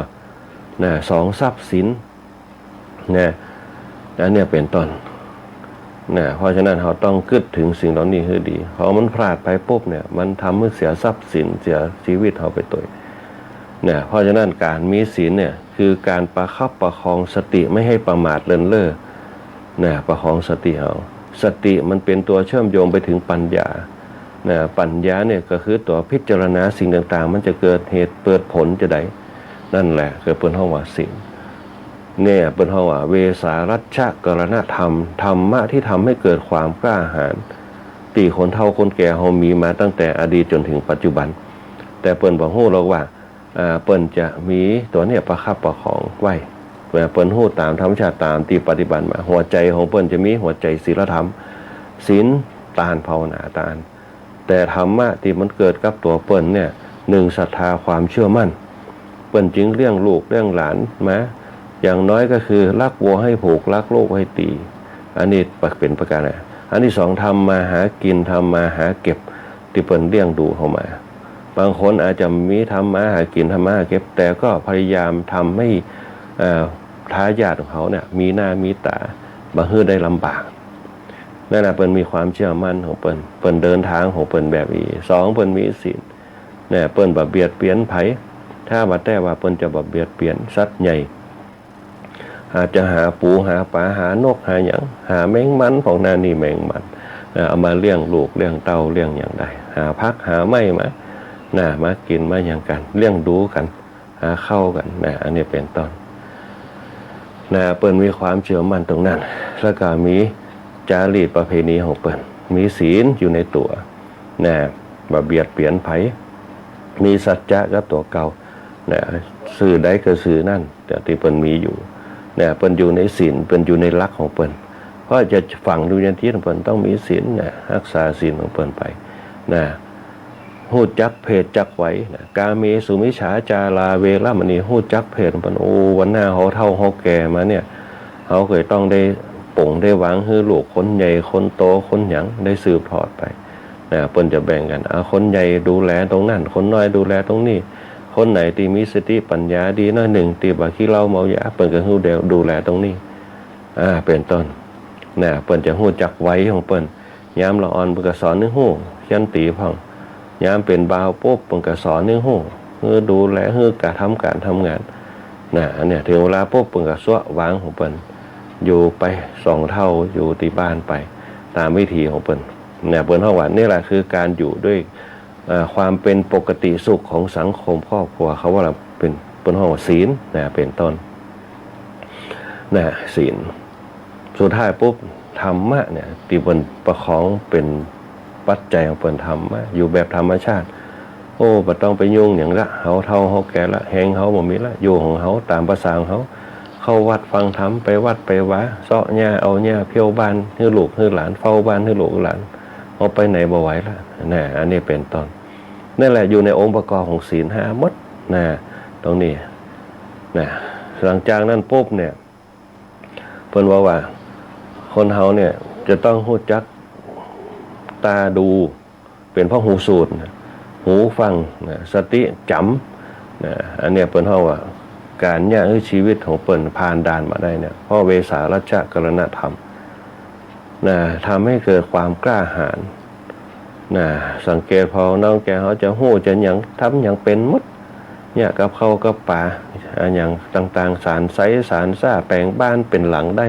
นะ สอง ทรัพย์สิน นะ อันเนี้ยเป๋นต้น นะ เพราะฉะนั้นเฮาต้องกึ๊ดเถิงสิ่งเหล่านี้หื้อดี พอมันพลาดไปปุ๊บเนี่ย มันทำหื้อเสียทรัพย์สิน เสียจีวิตเฮาไปตวย นะ เพราะฉะนั้นก๋านมีศีลเนี่ย คือก๋านประคับประคองสติไม่ให้ประมาทเลินเล่อ นะ ประคองสติเฮา สติมันเป๋นตั๋วเชื่อมโยงไปเถิงปัญญา นะ ปัญญาเนี่ยก็คือตั๋วพิจารณาสิ่งต่างๆ มันจะเกิดเหตุเกิดผลจาใด นั่นแหละคือเปิ้นฮ้องว่าศีล เนี่ยเปิ้นฮ้องว่าเวสารัชกรณธรรม ธรรมะที่ทำให้เกิดความกล้าหาญ ตี้คนเฒ่าคนแก่เฮามีมาตั้งแต่อดีตจ๋นเถิงปัจจุบัน แต่เปิ้นบ่ฮู้หรอกว่า อ่า เปิ้นจะมีตั๋วเนี่ยประคับประคองไว้ เปิ้นฮู้ต๋ามธรรมชาติต๋ามตี้ปฏิบัติมา หัวใจ๋ของเปิ้นจะมีหัวใจ๋ศีลธรรม ศีลตานภาวนาตาน แต่ธรรมะตี้มันเกิดกับตั๋วเปิ้นเนี่ย นึ่งศรัทธาความเชื่อมั่น เปิ้นจึงเลี้ยงลูกเลี้ยงหลานมา อย่างน้อยก็คือรักวัวให้ผูก รักลูกให้ตี อันนี้เป๋นประการแรก อันตี้สอง ทำมาหากิ๋น ทำมาหาเก็บ ตี้เปิ้นเลี้ยงดูเฮามา บางคนอาจจะมีทำมาหากิ๋น ทำมาหาเก็บ แต่ก็พยายามทำให้ เอ่อ ทายาทของเขาเนี่ยมีหน้ามีต๋า บ่หื้อได้ลำบาก นั่นน่ะเปิ้นมีความเชื่อมั่นของเปิ้น เปิ้นเดินตางของเปิ้นแบบอี้ สอง เปิ้นมีศีล เนี่ย เปิ้นบ่เบียดเบียนใผ ถ้าว่าแต่ว่าเปิ้นจะบ่เบียดเบียนสัตว์ใหญ่ อาจจะหาปูหาป๋า หานกหาหยัง หาแมงมัน พวกนั้นนี่แมงมัน นะ เอามาเลี้ยงลูกเลี้ยงเต้าเลี้ยงหยังได้ หาผักหาไม้มา นะ มากิ๋นมาหยังกั๋น เลี้ยงดูกั๋น หาข้าวกั๋น นะ อันนี้เป๋นต้น นะ เปิ้นมีความเชื่อมั่นตรงนั้น แล้วก็มีจารีตประเพณีของเปิ้น มีศีลอยู่ในตั๋ว นะ บ่เบียดเบียนใผ มีสัจจะกับตั๋วเก่า นะ ซื่อใดก็ซื่อนั้น แต่ตี้เปิ้นมีอยู่ นะ เปิ้นอยู่ในศีล เปิ้นอยู่ในหลักของเปิ้น เพราะจะฝังอยู่ในจิตของเปิ้นต้องมีศีล นะ ฮักษาศีลของเปิ้นไป นะ ฮู้จักเพศจักวัย นะ กาเมสุมิจฉาจาราเวระมณี ฮู้จักเพศของเปิ้น โอ้ วันหน้าเฮาเฒ่าเฮาแก่มาเนี่ย เฮาก็ต้องได้ป๋งได้วางหื้อลูกคนใหญ่คนโตคนหยังได้สืบทอดไป นะ เปิ้นจะแบ่งกั๋น เอาคนใหญ่ดูแลตรงนั้น คนน้อยดูแลตรงนี้ คนไหนตี้มีสติปัญญาดีหน้อยนึ่ง ตี้บ่ขี้เหล้าเมายา เปิ้นก็หื้อดูแลตรงนี้ อ่า เป๋นต้น นะ เปิ้นจะฮู้จักวัยของเปิ้น ยามละอ่อนเปิ้นก็สอนหื้อฮู้เขียนตี๋พ่อง ยามเป๋นบ่าวปุ๊บเปิ้นก็สอนหื้อฮู้ หื้อดูแล หื้อก๋าทำก๋านทำงาน นะ อันเนี้ย เถิงเวลาปุ๊บเปิ้นก็สะวางของเปิ้น อยู่ไปสองเฒ่า อยู่ตี้บ้านไป ต๋ามวิถีของเปิ้น นะ เปิ้นฮ้องว่านี่แหละคือก๋านอยู่ด้วย เอ่อ ความเป๋นปกติสุขของสังคมครอบครัว เขาว่าเป๋น เปิ้นฮ้องว่าศีล นะ เป๋นต้น นะ ศีล สุดท้ายปุ๊บ ธรรมะเนี่ย ตี้เปิ้นประคองเป๋นปัจจัยของเปิ้น ธรรมะ อยู่แบบธรรมชาติ โอ้ บ่ต้องไปยุ่งหยังละ เฮาเฒ่าเฮาแก่ละ แฮงเฮาบ่มีละ อยู่ของเฮาต๋ามประสาของเฮา เข้าวัดฟังธรรม ไปวัดไปวา เซาะหญ้าเอาหญ้า เผี้ยวบ้านหื้อลูกหื้อหลาน เฝ้าบ้านหื้อลูกหื้อหลาน เฮาไปไหนบ่ไหวละ นะ อันนี้เป๋นต้น นั่นแหละอยู่ในองค์ประกอบของศีลห้าหมด นะ ตรงนี้ นะ หลังจากนั้นปุ๊บเนี่ย เปิ้นว่าว่า คนเฮาเนี่ยจะต้องฮู้จักต๋าดู เป๋นพหูสูตรนะ หูฟังนะ สติจ๋ำนะ อันเนี้ยเปิ้นฮ้องว่าก๋านเยียะหื้อชีวิตของเปิ้นผ่านด่านมาได้เนี่ย เพราะเวสารัชกรณธรรมนะ ทำให้เกิดความกล้าหาญนะ สังเกตผ่อน้องแก่เฮาจะฮู้จะหยัง ทำหยังเป๋นหมด เยียะกับข้าวกับป๋า อะหยังต่างๆ สานไส้สานซ่า แป๋งบ้านเป๋นหลังได้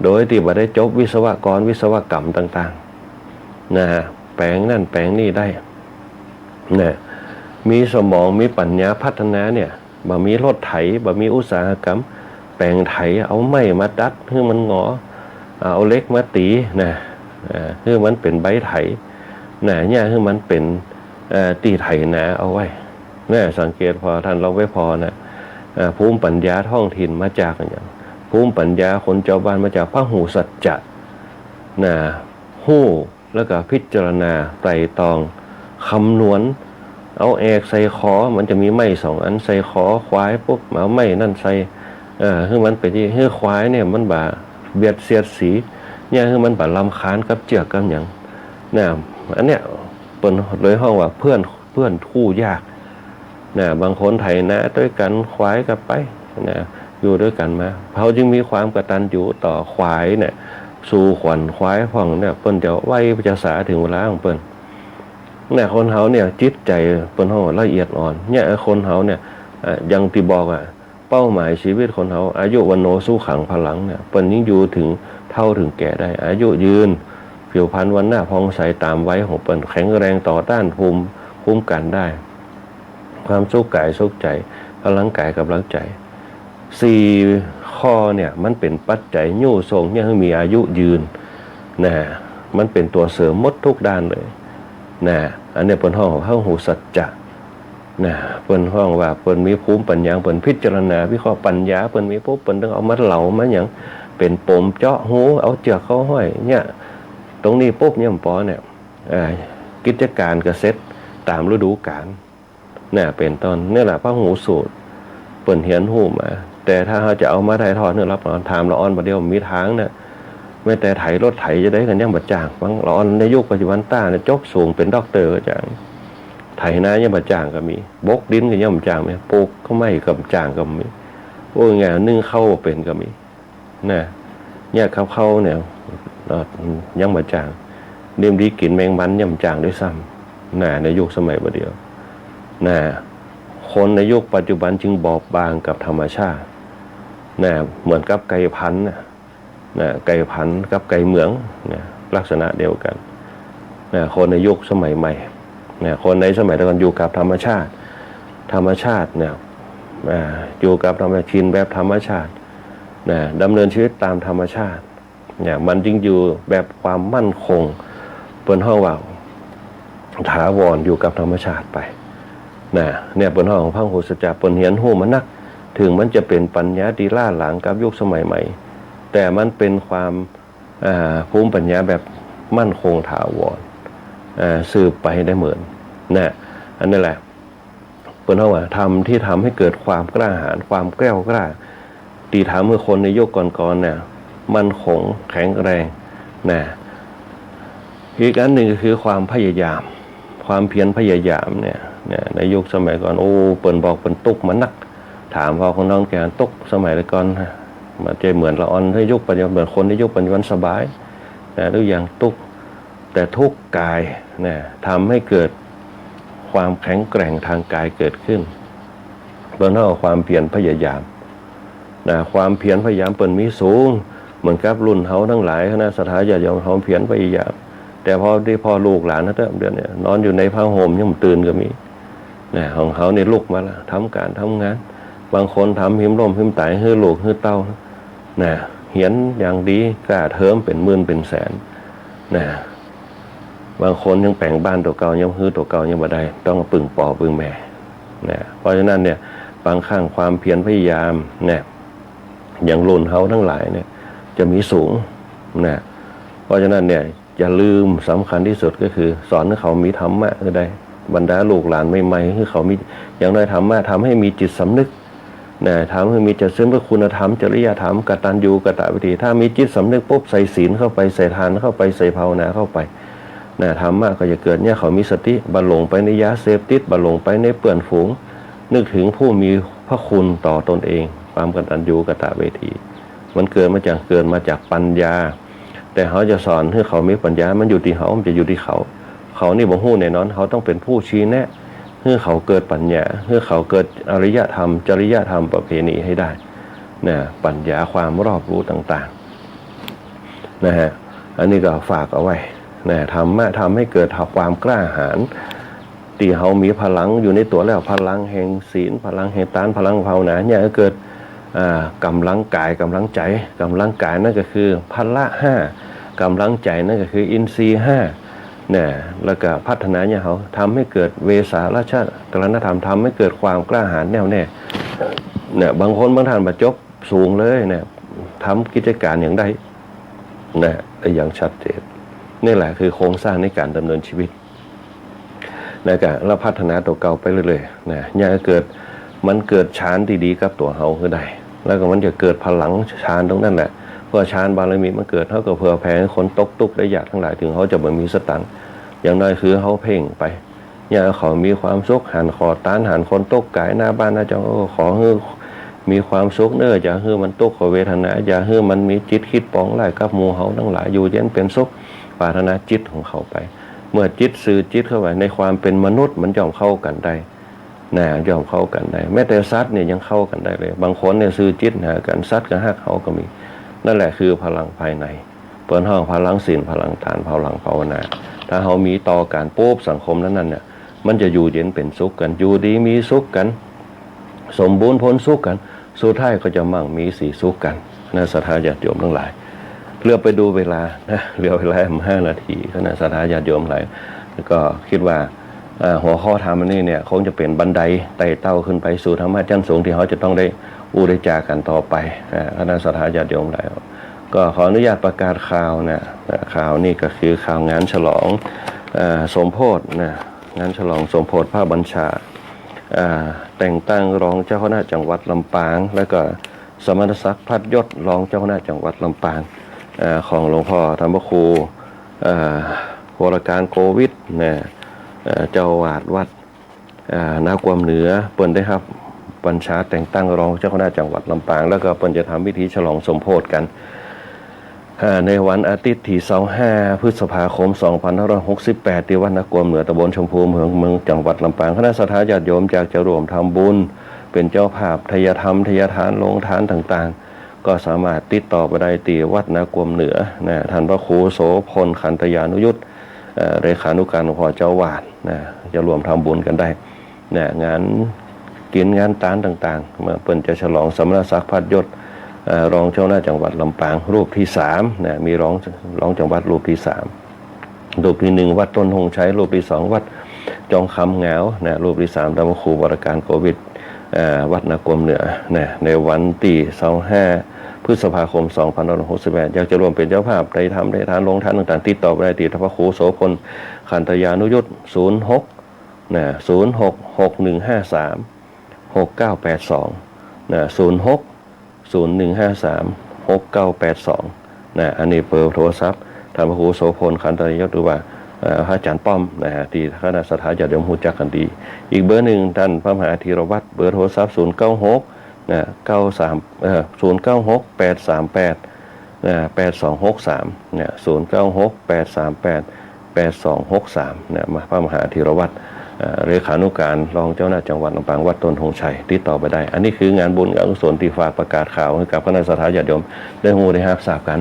โดยตี้บ่ได้จบวิศวกรวิศวกรรมต่างๆ นะ แป๋งนั่นแป๋งนี่ได้ นะ มีสมองมีปัญญาพัฒนาเนี่ย บ่มีรถไถ บ่มีอุตสาหกรรม แป๋งไถ เอาไม้มาดัดหื้อมันงอ เอาเหล็กมาตี๋นะ อ่า หื้อมันเป๋นใบไถนะ เยียะหื้อมันเป๋น เอ่อ ตี้ไถนาเอาไว้นะ สังเกตผ่อ ท่านลองไปผ่อนะ อ่า ภูมิปัญญาท้องถิ่นมาจากอะหยัง ภูมิปัญญาคนจาวบ้านมาจากพหูสัจจะนะ ฮู้ แล้วก็พิจารณาไตร่ตรอง คำนวณ เอาแอกใส่คอ มันจะมีไม้สองอัน ใส่คอควายปุ๊บ เอาไม้นั่นใส่ เอ่อ หื้อมันไปตี้ หื้อควายเนี่ยมันบ่เบียดเสียดสี เยียะหื้อมันบ่รำคาญกับเจื้อกกับหยัง นะ อันเนี้ยเปิ้นเลยฮ้องว่าเพื่อน เพื่อนคู่ยาก นะ บางคนไถนาตวยกั๋น ควายก็ไป นะ อยู่ตวยกั๋นมา เขาจึงมีความกตัญญูต่อควายเนี่ย สู่ขวัญควายพ่องเนี่ย เปิ้นจะไวจะสาเถิงเวลาของเปิ้น เนี่ย คนเฮาเนี่ย จิตใจ๋เปิ้นฮ้องละเอียดอ่อน เนี่ย คนเฮาเนี่ย เอ่อ อย่างตี้บอกอะ เป้าหมายชีวิตคนเฮา อายุ วัณโณ สุขัง พลัง เนี่ย เปิ้นยิ่งอยู่เถิงเฒ่าเถิงแก่ได้ อายุยืน ผิวพรรณวรรณะผ่องใสต๋ามวัยของเปิ้น แข็งแรงต่อต้านภูมิคุ้มกั๋นได้ ความสุขกายสุขใจ๋ พลังกายกำลังใจ๋ สี่ข้อเนี่ย มันเป๋นปัจจัยยุส่งเนี่ยหื้อมีอายุยืน นะ มันเป๋นตั๋วเสริมหมดกู้ด้านเลย นะ อันเนี้ยเปิ้นฮ้อง เฮาฮู้สัจจะ นะ เปิ้นฮ้องว่าเปิ้นมีภูมิปัญญา เปิ้นพิจารณาวิเคราะห์ ปัญญาเปิ้นมีปุ๊บ เปิ้นต้องเอามาเหลามาหยัง เป๋นป๋มเจาะฮู เอาเจือกเข้าห้อย เนี่ย ตรงนี้ปุ๊บเนี่ย ปอเนี่ย อ่า กิจก๋านก็เสร็จต๋ามฤดูก๋าล เนี่ย เป๋นต้น เนี่ยแหละพหูสูตร เปิ้นเฮียนฮู้มา แต่ถ้าเฮาจะเอามาถ่ายทอดหื้อลำอ่อน ถามละอ่อนบ่าเดี่ยวมีตางเนี่ย แม้แต่ไถรถไถจะได้กั๋นยังบ่จ้าง บางละอ่อนในยุคปัจจุบันต้าเนี่ย จบสูงเป๋นด็อกเตอร์ก็จ้าง ไถนายังบ่จ้างก็มี บกดินก็ยังบ่จ้างมี ปลูกข้าวไม้ก็บ่จ้างก็มี โอ้ย ไงนึ่งข้าวเป๋นก็มี นะ เนี่ย กับข้าวเนี่ย เอ่อ ยังบ่จ้าง เลียงดีกิ๋นแมงมันยังบ่จ้างด้วยซ้ำ นะ ในยุคสมัยบ่าเดี่ยว นะ คนในยุคปัจจุบันจึงบอบบางกับธรรมชาติ นะ เหมือนกับไก่พันธุ์น่ะ นะ ไก่พันธุ์กับไก่เมือง นะ ลักษณะเดียวกั๋น นะ คนในยุคสมัยใหม่ นะ คนในสมัยตะก่อนอยู่กับธรรมชาติ ธรรมชาติเนี่ย อ่า อยู่กับธรรมชาติ กิ๋นแบบธรรมชาติ นะ ดำเนินชีวิตต๋ามธรรมชาติ เนี่ย มันจึงอยู่แบบความมั่นคง เปิ้นฮ้องว่าถาวร อยู่กับธรรมชาติไป นะ เนี่ย เปิ้นฮ้องพหูสัจจะ เปิ้นเฮียนฮู้มานัก เถิงมันจะเป๋นปัญญาตี้ล้าหลังกับยุคสมัยใหม่ แต่มันเป๋นความ อ่า ภูมิปัญญาแบบมั่นคงถาวร อ่า สืบไปได้เหมือน นะ อันนี้แหละ เปิ้นฮ้องว่าธรรมที่ทำให้เกิดความกล้าหาญ ความแกล้วกล้า ตี้ทำหื้อคนในยุคก่อนๆ เนี่ย มั่นคงแข็งแรง นะ อีกอันนึ่งก็คือความพยายาม ความเพียรพยายามเนี่ย เนี่ย ในยุคสมัยก่อน โอ้ เปิ้นบอกเปิ้นตุ๊กมานัก ถามพ่อของน้องแกตุ๊กสมัยก่อนนะ มันจะเหมือนละอ่อนในยุคปัจจุบัน เหมือนคนในยุคปัจจุบันสบาย นะ ทุกอย่างตุ๊ก แต่ทุกข์กายนะ ทำให้เกิดความแข็งแกร่งทางกายเกิดขึ้น เปิ้นเอาความเพียรพยายามนะ ความเพียรพยายามเปิ้นมีสูง เหมือนกับรุ่นเฮาตังหลาย คณะศรัทธาญาติโยม ความเพียรพยายาม แต่พอตี้พ่อลูกหลานนะเต๊อะ เดี๋ยวนี้นอนอยู่ในผ้าห่มยังบ่ตื่นก็มีนะ ของเฮานี่ลุกมาละ ทำก๋านทำงาน บางคนทำหิมล้มหิมต๋าย หื้อลูกหื้อเต้า นะ เฮียนอย่างดี ก้าเทอมเป๋นหมื่นเป๋นแสน นะ บางคนยังแป๋งบ้านตั๋วเก่า ยังหื้อตั๋วเก่ายังบ่ได้ ต้องปึงป้อปึงแม่ นะ เพราะฉะนั้นเนี่ย บางครั้งความเพียรพยายามเนี่ย อย่างรุ่นเฮาตังหลายเนี่ย จะมีสูง นะ เพราะฉะนั้นเนี่ย อย่าลืม สำคัญตี้สุดก็คือ สอนหื้อเขามีธรรมะหื้อได้ บรรดาลูกหลานใหม่ๆ หื้อเขามี อย่างน้อยธรรมะ ทำให้มีจิตสำนึก นะ ทำให้มีจิตสำนึกคุณธรรม จริยธรรม กตัญญูกตเวที ถ้ามีจิตสำนึกปุ๊บ ใส่ศีลเข้าไป ใส่ทานเข้าไป ใส่ภาวนาเข้าไป นะ ธรรมะก็จะเกิด เนี่ย เขามีสติ บ่หลงไปในยาเสพติด บ่หลงไปในเปื้อนฝูง นึกถึงผู้มีพระคุณต่อตนเอง ความกตัญญูกตเวที มันเกิดมาจาก เกิดมาจากปัญญา แต่เฮาจะสอนหื้อเขามีปัญญา มันอยู่ตี้เฮา มันจะอยู่ตี้เขา เขานี่บ่ฮู้แน่นอน เฮาต้องเป๋นผู้ชี้แนะ หื้อเขาเกิดปัญญา หื้อเขาเกิดอริยธรรม จริยธรรมประเพณีให้ได้ นะ ปัญญาความรอบรู้ต่างๆ นะฮะ อันนี้ก็ฝากเอาไว้ นะ ธรรมะทำให้เกิดความกล้าหาญ ตี้เฮามีพลังอยู่ในตั๋วแล้ว พลังแห่งศีล พลังแห่งทาน พลังภาวนา เนี่ย เกิด อ่า ก๋ำลังกาย ก๋ำลังใจ๋ ก๋ำลังกายนั่นก็คือพละห้า ก๋ำลังใจ๋นั่นก็คืออินทรีย์ห้า นะ แล้วก็พัฒนาเนี่ย เฮาทำให้เกิดเวสาละชะกรณธรรม ทำให้เกิดความกล้าหาญแน่วแน่ เนี่ย บางคนบางท่านบ่จบสูงเลยเนี่ย ทำกิจก๋านอย่างใด นะ อย่างชัดเจน นี่แหละคือโครงสร้างในก๋านดำเนินชีวิต นะ ก็ แล้วพัฒนาตั๋วเก่าไปเรื่อยๆ นะ เนี่ย เกิด มันเกิดฌานตี้ดีกับตั๋วเฮาหื้อได้ แล้วก็มันจะเกิดพลังฌานตรงนั้นแหละ เพราะฌานบารมีมันเกิด เฮาก็เผื่อแผ่หื้อคนตกตุ๊กข์ได้ยากตังหลาย เถิงเฮาจะบ่มีสตางค์ อย่างน้อยคือเฮาเพ่งไป เนี่ย เขามีความสุข หันขอตาน หันคนตกก๋ายหน้าบ้านหน้าจอง โอ้ ขอหื้อ มีความสุขเน่อ อย่าหื้อมันตุ๊กข์กับเวทนา อย่าหื้อมันมีจิตกึ๊ดป๋องร้ายกับหมู่เฮาตังหลาย อยู่เย็นเป๋นสุข ปรารถนาจิตของเขาไป เมื่อจิตสื่อจิตเข้าไปในความเป๋นมนุษย์ มันย่อมเข้ากั๋นได้ นะ ย่อมเข้ากั๋นได้ แม้แต่สัตว์เนี่ยยังเข้ากั๋นได้เลย บางคนเนี่ยสื่อจิตหากั๋น สัตว์ก็ฮักเฮาก็มี นั่นแหละคือพลังภายใน เปิ้นฮ้องพลังศีล พลังตาน พลังภาวนา ถ้าเฮามีต่อกั๋นปุ๊บ สังคมนั้นๆ เนี่ย มันจะอยู่เย็นเป๋นสุขกั๋น อยู่ดีมีสุขกั๋น สมบูรณ์ผลสุขกั๋น สุดท้ายก็จะมั่งมีสีสุขกั๋น นะ ศรัทธาญาติโยมตังหลาย เหลือไปดูเวลานะ เหลือเวลาห้านาที ก็นะ ศรัทธาญาติโยมหลาย แล้วก็กึ๊ดว่า อ่า หัวข้อธรรมอันนี้เนี่ย คงจะเป๋นบันไดไต่เต้าขึ้นไปสู่ธรรมะชั้นสูง ตี้เฮาจะต้องได้อู้ได้จากั๋นต่อไป อ่า คณะศรัทธาญาติโยมหลาย ก็ขออนุญาตประกาศข่าวนะ อ่า ข่าวนี้ก็คือข่าวงานฉลอง อ่า สมโภชนะ งานฉลองสมโภชพระบัญชา อ่า แต่งตั้งรองเจ้าคณะจังหวัดลำปาง แล้วก็สมณศักดิ์พัดยศรองเจ้าคณะจังหวัดลำปาง อ่า ของหลวงพ่อธรรมครู อ่า วรการ โกวิทนะ อ่า เจ้าอาวาสวัด อ่า นากวมเหนือ เปิ้นได้ฮับบัญชาแต่งตั้งรองเจ้าคณะจังหวัดลำปาง แล้วก็เปิ้นจะทำพิธีฉลองสมโภชกั๋น อ่า ในวันอาทิตย์ตี้ซาวห้า พฤษภาคม สองพันห้าร้อยหกสิบแปด ตี้วัดนากวมเหนือ ตำบลชมพู เมือง เมือง จังหวัดลำปาง คณะศรัทธาญาติโยมอยากจะร่วมทำบุญ เป๋นเจ้าภาพ ไทยธรรม ไทยทาน โฮงทานต่างๆ ก็สามารถติดต่อไปได้ตี้วัดนากวมเหนือนะ ท่านพระครูโสภณ ขันตยานุยุต เอ่อ เลขานุการหลวงพ่อเจ้าอาวาสนะ จะร่วมทำบุญกั๋นได้นะ งานกิ๋นงานตานต่างๆ เมื่อเปิ้นจะฉลองสมณศักดิ์พัดยศ เอ่อ รองเจ้าคณะจังหวัดลำปางรูปตี้สามนะ มีรอง รองจังหวัดรูปตี้สาม รูปตี้หนึ่งวัดต้นธงชัย รูปตี้สองวัดจองคำเหงานะ รูปตี้สามท่านพระครูวรการ โกวิท เอ่อ วัดนากวมเหนือนะ ในวันตี้ซาวห้า พฤษภาคม สองพันห้าร้อยหกสิบแปด อยากจะร่วมเป๋นเจ้าภาพ ไทยธรรม ไทยทาน โฮงทานต่างๆ ติดต่อไปได้ตี้พระครูโสภณ ขันตยานุยุต ศูนย์หก นะ ศูนย์หก หกหนึ่งห้าสาม หกเก้าแปดสอง นะ ศูนย์หก ศูนย์หนึ่งห้าสาม หกเก้าแปดสอง นะ อันนี้เบอร์โทรศัพท์ ท่านพระครูโสภณ ขันตยานุยุต หรือว่า เอ่อ พระอาจารย์ป้อมนะฮะ ตี้คณะศรัทธาญาติโยมฮู้จักกั๋นดี อีกเบอร์หนึ่ง ท่านพระมหาธีรวัตร เบอร์โทรศัพท์ ศูนย์เก้าหก นะ เก้าสาม เอ่อ ศูนย์เก้าหก แปดสามแปด นะ แปดสองหกสาม นะ ศูนย์เก้าหก แปดสามแปด แปดสองหกสาม นะ มา พระมหาธีรวัตร เอ่อ เลขานุการรองเจ้าคณะจังหวัดลำปาง วัดต้นธงชัย ติดต่อไปได้ อันนี้คืองานบุญงานกุศลตี้ฝากประกาศข่าวหื้อกับคณะศรัทธาญาติโยมได้ฮู้ได้ฮับทราบกั๋น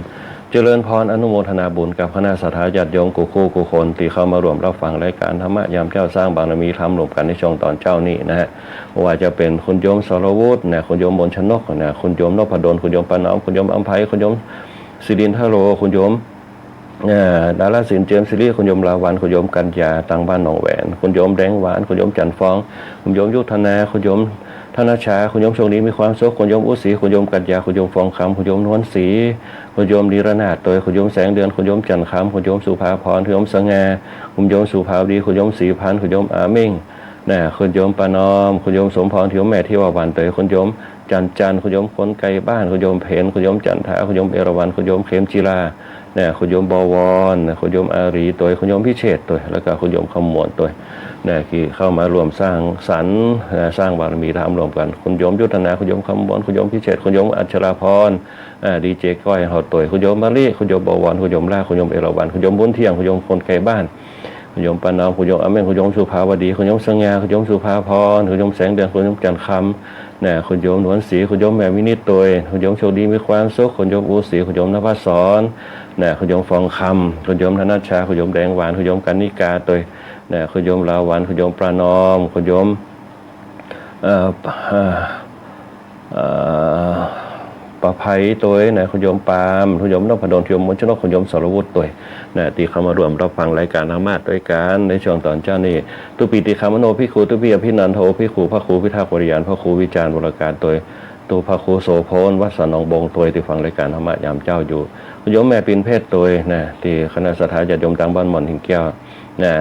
เจริญพรอนุโมทนาบุญกับคณะศรัทธาญาติโยมกู้คู่กู้คนตี้เข้ามาร่วมฮับฟังรายการธรรมะยามเจ๊า สร้างบารมีธรรมร่วมกั๋นในช่วงต๋อนเจ๊านี้นะฮะ บ่ว่าจะเป๋นคุณโยมสรวุฒินะ คุณโยมมนชนกนะ คุณโยมนพดล คุณโยมประนอม คุณโยมอำไพ คุณโยมสิรินทโร คุณโยม เอ่อ ดาราศิลป์ เจมส์สิริ คุณโยมลาวัลย์ คุณโยมกัญญา ตางบ้านหนองแหวน คุณโยมแดงหวาน คุณโยมจันทร์ฟอง คุณโยมยุทธนา คุณโยมธนชา คุณโยมโชคดีมีความสุข คุณโยมอุศรี คุณโยมกัญญา คุณโยมฟองคำ คุณโยมนวลศรี คุณโยมนิรนาถตวย คุณโยมแสงเดือน คุณโยมจันทร์คำ คุณโยมสุภาพร คุณโยมสง่า คุณโยมสุภาวดี คุณโยมศรีพันธ์ คุณโยมอาเม่ง นะ คุณโยมประนอม คุณโยมสมพร คุณโยมแม่เทวาวันตวย คุณโยมจันทร์จันทร์ คุณโยมคนไกลบ้าน คุณโยมเพ็ญ คุณโยมจันทา คุณโยมเอราวัณ คุณโยมเข็มจิรา นะ คุณโยมบวรนะ คุณโยมอารีตวย คุณโยมพิเชษตวย แล้วก็คุณโยมคำมวลตวย นะ ตี้เข้ามาร่วมสร้างสรรค์ นะ สร้างบารมีธรรมร่วมกั๋น คุณโยมยุทธนา คุณโยมคำมวล คุณโยมพิเชษ คุณโยมอัชราพร อ่า ดีเจก้อยเฮาตวย คุณโยมมะลิ คุณโยมบวร คุณโยมลา คุณโยมเอราวัณ คุณโยมบุญเที่ยง คุณโยมคนไกลบ้าน คุณโยมประนอม คุณโยมอาเม่ง คุณโยมสุภาวดี คุณโยมสง่า คุณโยมสุภาพร คุณโยมแสงเดือน คุณโยมจันทร์คำ นะ คุณโยมนวลศรี คุณโยมแม่วินิจตวย คุณโยมโชคดีมีความสุข คุณโยมอุศรี คุณโยมนภศร นะ คุณโยมฟองคำ คุณโยมธนชชา คุณโยมแดงหวาน คุณโยมกนิกาตวย นะ คุณโยมลาวัลย์ คุณโยมประนอม คุณโยม เอ่อ เอ่อ เอ่อ ประไพตวยนะ คุณโยมปาล์ม คุณโยมนพดล คุณโยมมนชนก คุณโยมสรวุฒิตวย นะ ตี้เข้ามาร่วมฮับฟังรายการธรรมะตวยกั๋นในช่วงต๋อนเจ๊านี้ ตุติยมปิ อภิคมโน ภิกขุ ตุติยมปิ อภินันโท ภิกขุ พระครูพิทักษ์วริยาน พระครูวิจารณ์วรการตวย ตุ๊พระครูโสภณ วัดสันหนองบงตวย ตี้ฟังรายการธรรมะยามเจ๊าอยู่ คุณโยมแม่ปิ่นเพชรตวยนะ ตี้คณะศรัทธาญาติโยมตางบ้านหม่อนหินแก้วนะ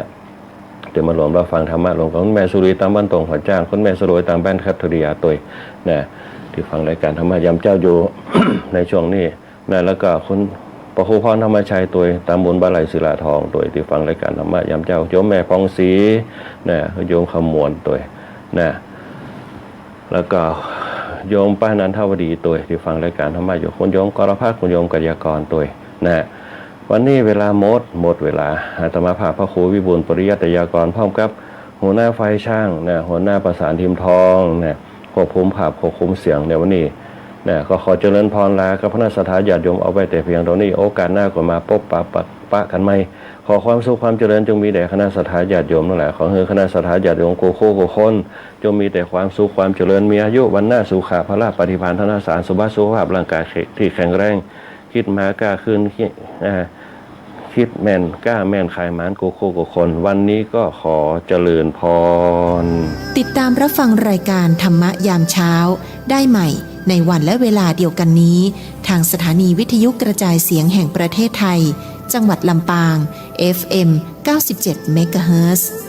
ตี้มาร่วมฮับฟังธรรมะร่วมกั๋น คุณแม่สุรีตางบ้านตงหัวจ้าง คุณแม่สรวยตางบ้านคัทเทอรียาตวยนะ ตี้ฟังรายการธรรมะยามเจ๊าอยู่ ในช่วงนี้นะ แล้วก็คุณพระครูพรธรรมชัยตวย ตางบุญบาลัยศิลาทองตวย ตี้ฟังรายการธรรมะยามเจ๊า โยมแม่พองศรีนะ โยมคำมวลตวยนะ แล้วก็ โยมป้านันทวดีตวย ตี้ฟังรายก๋านธรรมะอยู่ คุณโยมกรพัฒน์ คุณโยมกัลยากรตวยนะ วันนี้เวลาหมด หมดเวลา อาตมาภาพพระครูวิบูลย์ปริยัตยากร พร้อมกับหัวหน้าฝ่ายช่างนะ หัวหน้าประสานทิมทองนะ ควบคุมภาพควบคุมเสียงในวันนี้นะ ก็ขอเจริญพรลากับคณะศรัทธาญาติโยมเอาไว้แต่เพียงเท่านี้ โอกาสหน้าก็มาปบปะปะ ปะกั๋นใหม่ ขอความสุขความเจริญจงมีแด่คณะศรัทธาญาติโยมตังหลาย ขอหื้อคณะศรัทธาญาติโยมกู้คู่กู้คน จงมีแต่ความสุขความเจริญ มีอายุ วรรณะ สุขะ พละ ปฏิภาณ ธนสาร สมบัติสุขภาพร่างกายตี้แข็งแรง คิดมาก้าขึ้น คิด อ่า คิดแม่นก้าแม่นขายหมานกู้คู่กู้คน วันนี้ก็ขอเจริญพร ติดตามรับฟังรายการธรรมะยามเช้าได้ใหม่ในวันและเวลาเดียวกันนี้ ทางสถานีวิทยุกระจายเสียงแห่งประเทศไทย จังหวัดลำปาง เอฟเอ็ม เก้าสิบเจ็ด เมกะเฮิรตซ์